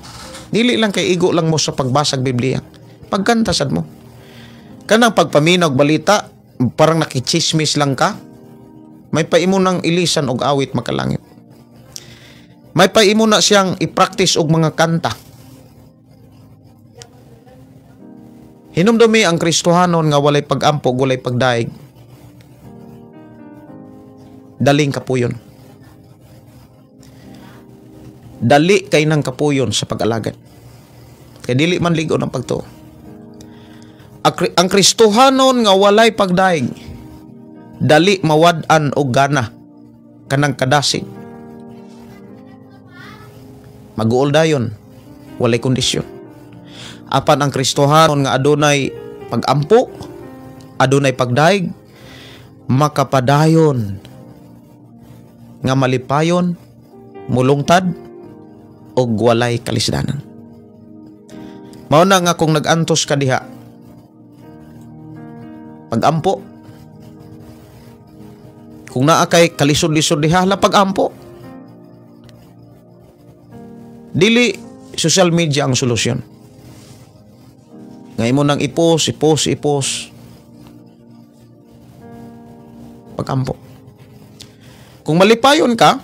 dili lang kay igo lang mo sa pagbasag Biblia. Pagkanta sad mo. Kanang pagpaminaw balita, parang nakichismis lang ka, may paimo nang ilisan og awit makalangit. May paimo na siyang i-practice og mga kanta. Hinumdumi ang Kristohanon nga walay pag-ampo, walay pagdaig, daling kapuyon. Dali kay nang kapuyon sa pag-alagad. Kay dili man lig-on ang pagtuo. Ang Kristohanon nga walay pagdaig, dali mawad-an og gana kanang kadasig. Maguol dayon, walay kondisyon. Apan ang Kristohanon nga adunay pag-ampo, adunay pagdaig, makapadayon nga malipayon, mulungtad og walay kalisdanan. Mao na nga kung nag-antos ka diha, pag-ampo. Kung naa kay kalisod-lisod diha, hala pag-ampo. Dili social media ang solusyon. Nga imo nang ipos, ipos, ipos. Pagampo. Kung malipayon ka,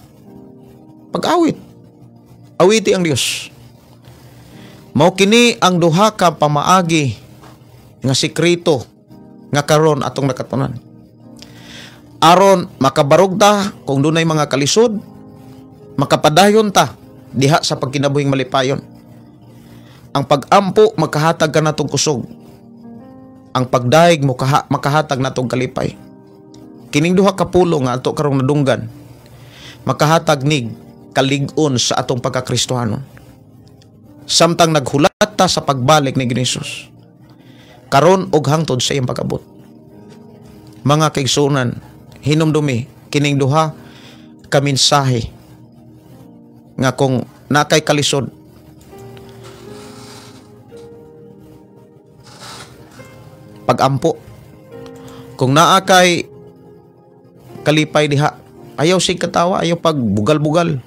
pag-awit. Awiti ang Dios. Mao kini ang duha ka pamaagi nga sekreto nga karon atong nakatunan. Aron makabarog ta kung dunay mga kalisod, makapadayon ta diha sa pagkinabuhing malipayon. Ang pag-ampo makahatag ka natong kusog. Ang pagdaig makahatag natong kalipay. Kining duha ka pulong nga ato karong nadunggan, makahatag nig kalig-on sa atong pagkakristohanon. Samtang naghulat ta sa pagbalik ni Hesus karon og hangtod sa iyang pag-abot. Mga kaigsuonan, hinumdumi kining duha ka mensahe nga kung nakay kalisod, pagampo. Kung naa kay kalipay diha, ayaw sig katawa, ayaw pagbugal-bugal.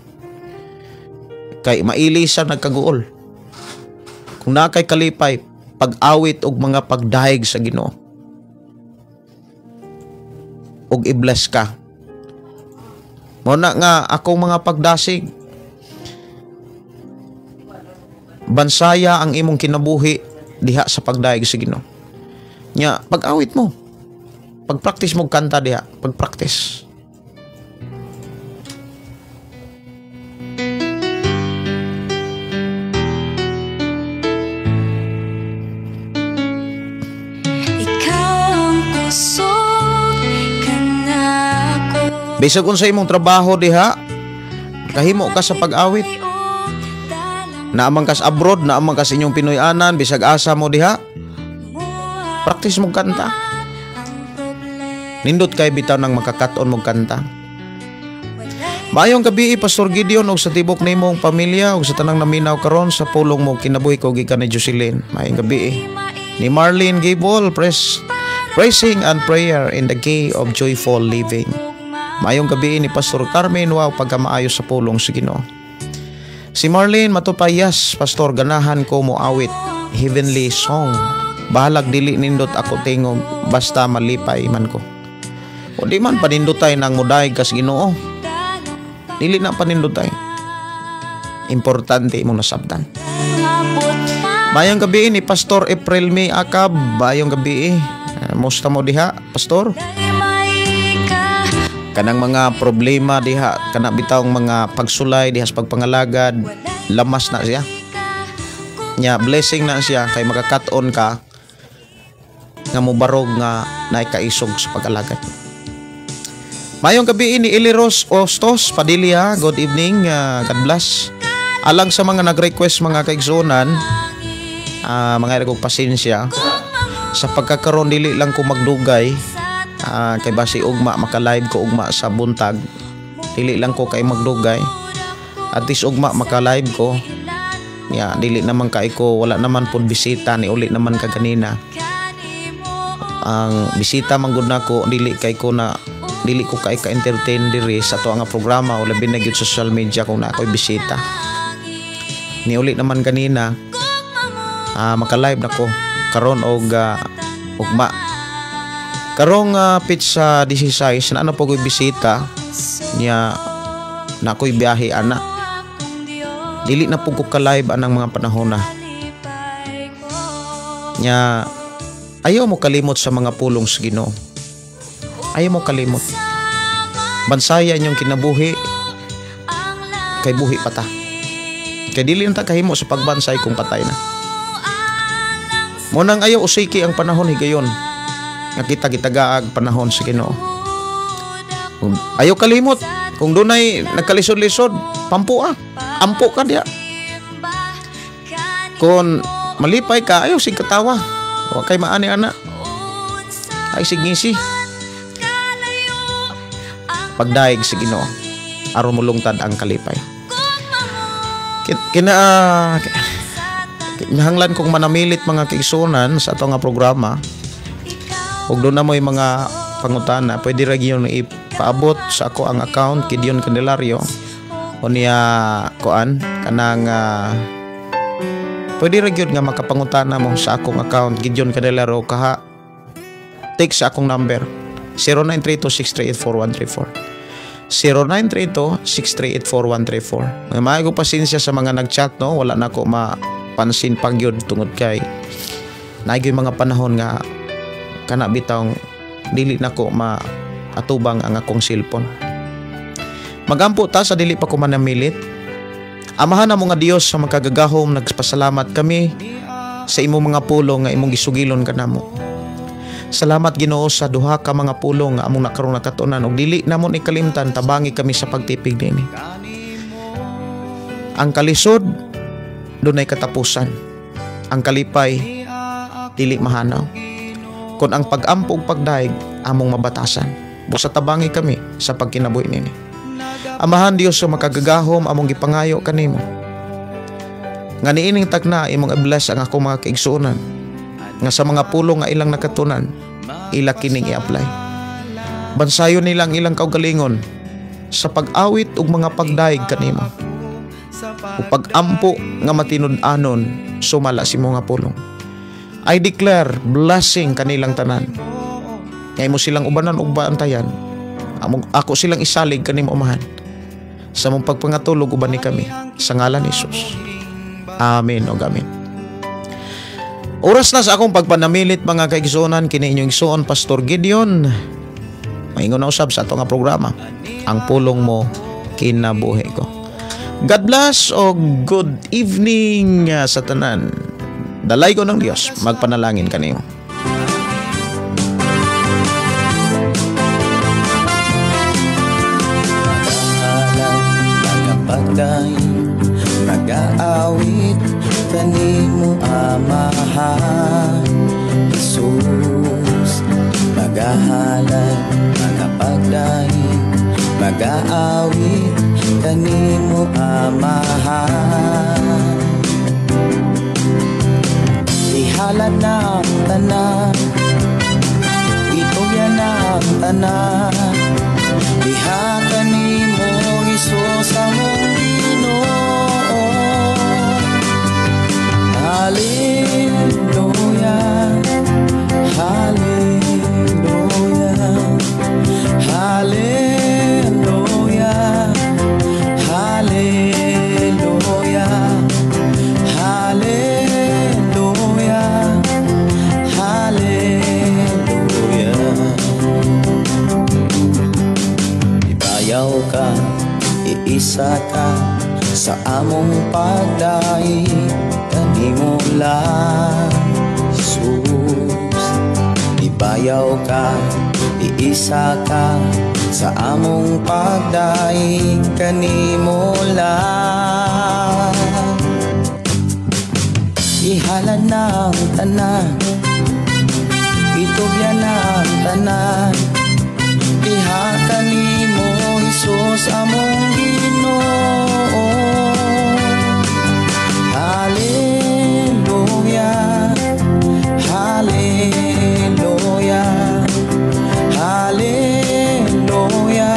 Kay maili sa nagkaguol. Kung naa kay kalipay, pag-awit og mga pagdahig sa Ginoo. Og i-bless ka. Mao na nga akong mga pagdasig. Bansaya ang imong kinabuhi diha sa pagdahig sa Ginoo. Nya pag-awit mo. Pag-practice mo kanta diha, pag-practice. Bisag unsa imong trabaho diha, kahimo ka sa pag-awit. Naamang kas abroad, naamang kas inyong Pinoy-anan, bisag asa mo diha, practice mo kanta. Nindot kay bitaw nang makakaton mo kanta. Maayong gabi, Pastor Gideon, og sa tibok nimong pamilya og sa tanang naminaw karon sa pulong mo kinabuhi ko gikan ni Jocelyn. Maayong gabi ni Marlene Gable, praising and prayer in the key of joyful living. Maayong gabi ni Pastor Carmen, wow, pagkamaayo sa pulong sa Ginoo. Si Marlene Matupayas, Pastor, ganahan ko moawit heavenly song. Bahalag dili nindot ako tingog, basta malipay man ko. O di man panindotay nang mudayeg kas Ginoo. Dili na panindotay. Importante imong nasabtan. Maayong gabi ni Pastor April May Akab. Maayong gabi. Musta mo diha, Pastor? Kanang mga problema diha, kana bitawng mga pagsulay diha sa pagpangalagad, lamas na siya. Nya blessing na siya kay makakat-on ka nga mobarog nga naikaisog sa pag-alagad. Mayong gabi ni Eliros Ostos Padilla, good evening, God bless. Alang sa mga nag-request mga kaigsuonan, mga kog pasensya sa pagkakaroon dili lang ko magdugay. Kay basi ugma maka-live ko ugma sa buntag, dili lang ko kay magdugay. At least ugma maka-live ko. Ya, dili naman kay ko, wala naman pud bisita ni uli naman kaganina. Ang bisita man gud nako, dili kay ko na dili ko kay ka-entertain diri sa ato nga programa o labi na gyud social media kung na ako'y bisita. Ni uli naman kanina, maka-live nako karon og ugma. Karong pizza 16 na ano po ko'y bisita niya na ako'y biyahe ana. Dili na po ko ka-live anang mga panahon na. Nya ayaw mo kalimot sa mga pulong sa Ginoo. Ayaw mo kalimot. Bansaya inyong kinabuhi kay buhi pa ta. Kay dili na ta kahimo sa pagbansay kung patay na. Munang ayaw usiki ang panahon higayon. Nga kita gitagaag panahon sa Ginoo. Ayaw kalimot. Kung dunay nagkalisod-lisod, pampua. Ampo ka diya. Kung malipay ka, ayaw sig katawa. Wa kay maani ana. Ay sig ngisi. Pagdaig sa Ginoo, aron molungtad ang kalipay. Kinahanglan kong manamilit mga kaigsuonan sa ato nga programa. Ug doon na mo'y mga pangutana, pwede ra gyud ipaabot sa ako ang account Gideon Candelario o niya kuan kanang Pwede ra gyud nga makapangutana mo sa akong account, Gideon Candelero, kaha text sa akong number 0932-638-4134. 0932-638-4134. Nga maayo ko pasensya sa mga nag-chat, no, wala na ko mapansin pagyud tungod kay naay mga panahon nga kana bitawng dili nako maatubang ang akong cellphone. Magampo ta sa dili pa ko manamilit. Amahan namo nga Dios sa makagagahom, nagpasalamat kami sa imong mga pulong nga imong gisugilon kanamo. Salamat, Ginoo, sa duha ka mga pulong nga among nakaroon nakatunan ug dili namon ikalimtan, tabangi kami sa pagtipig niini. Ang kalisod dunay katapusan. Ang kalipay dili mahanaw. Kon ang pag-ampo ug pagdayeg among mabatasan. Busa tabangi kami sa pagkinabuhi nini. Amahan Dios sa makagagahom, among gipangayo kanimo nga niining takna imong i-bless ang akong mga kaigsuonan nga sa mga pulong nga ilang nakatunan, ila kining i-apply. Bansayon nila ang ilang kaugalingon sa pag-awit ug mga pagdayeg kanimo ug pag-ampo nga matinud-anon sumala sa imong nga pulong. I declare blessing kanilang tanan nga imo silang ubanan ug baantayan. Among ako silang isalig kanimo, Amahan, sa mong pagpangatulog. Uban ni kami sa ngalan ni Jesus. Amen ug amen. Oras na sa akong pagpanamilit, mga kaigsuonan. Kini inyong igsuon, Pastor Gideon. Maingon na usab sa ato nga programa, Ang Pulong Mo Kinabuhi Ko. God bless o good evening sa tanan. Dalaygon ng Dios magpanalangin kanimo. Nagapagdaig, nagaawit kanimo, Amahan Jesus. Magahalad, magapagdaig, magaawit kanimo, Amahan. Ihalad na ang tanan, itugyan na ang tanan, diha kanimo, Hesus among Ginoo. Hallelujah, Hallelujah, Hallelujah, Hallelujah, Hallelujah, Hallelujah. Ibayaw ka, iisa ka sa among pagdaig kanimo lang, Jesus. Ibayaw ka, iisa ka sa among pagdaig kanimo lang. Ihalad na ang tanan, itugyan na ang tanan, diha kanimo, Hesus among Ginoo. Hallelujah, Hallelujah, Hallelujah, Hallelujah,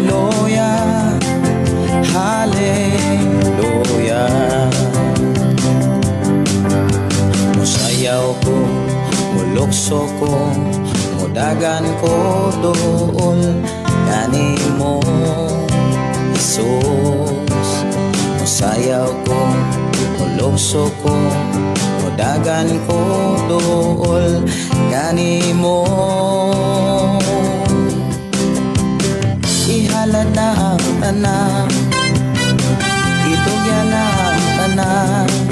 Hallelujah, Hallelujah. Musayaw ko, mulukso ko, mudagan ko dool kanimo, Jesus. Musayaw ko, mulukso ko, mudagan ko dool kanimo. Ihalad na ang tanan, itugyan na ang tanan.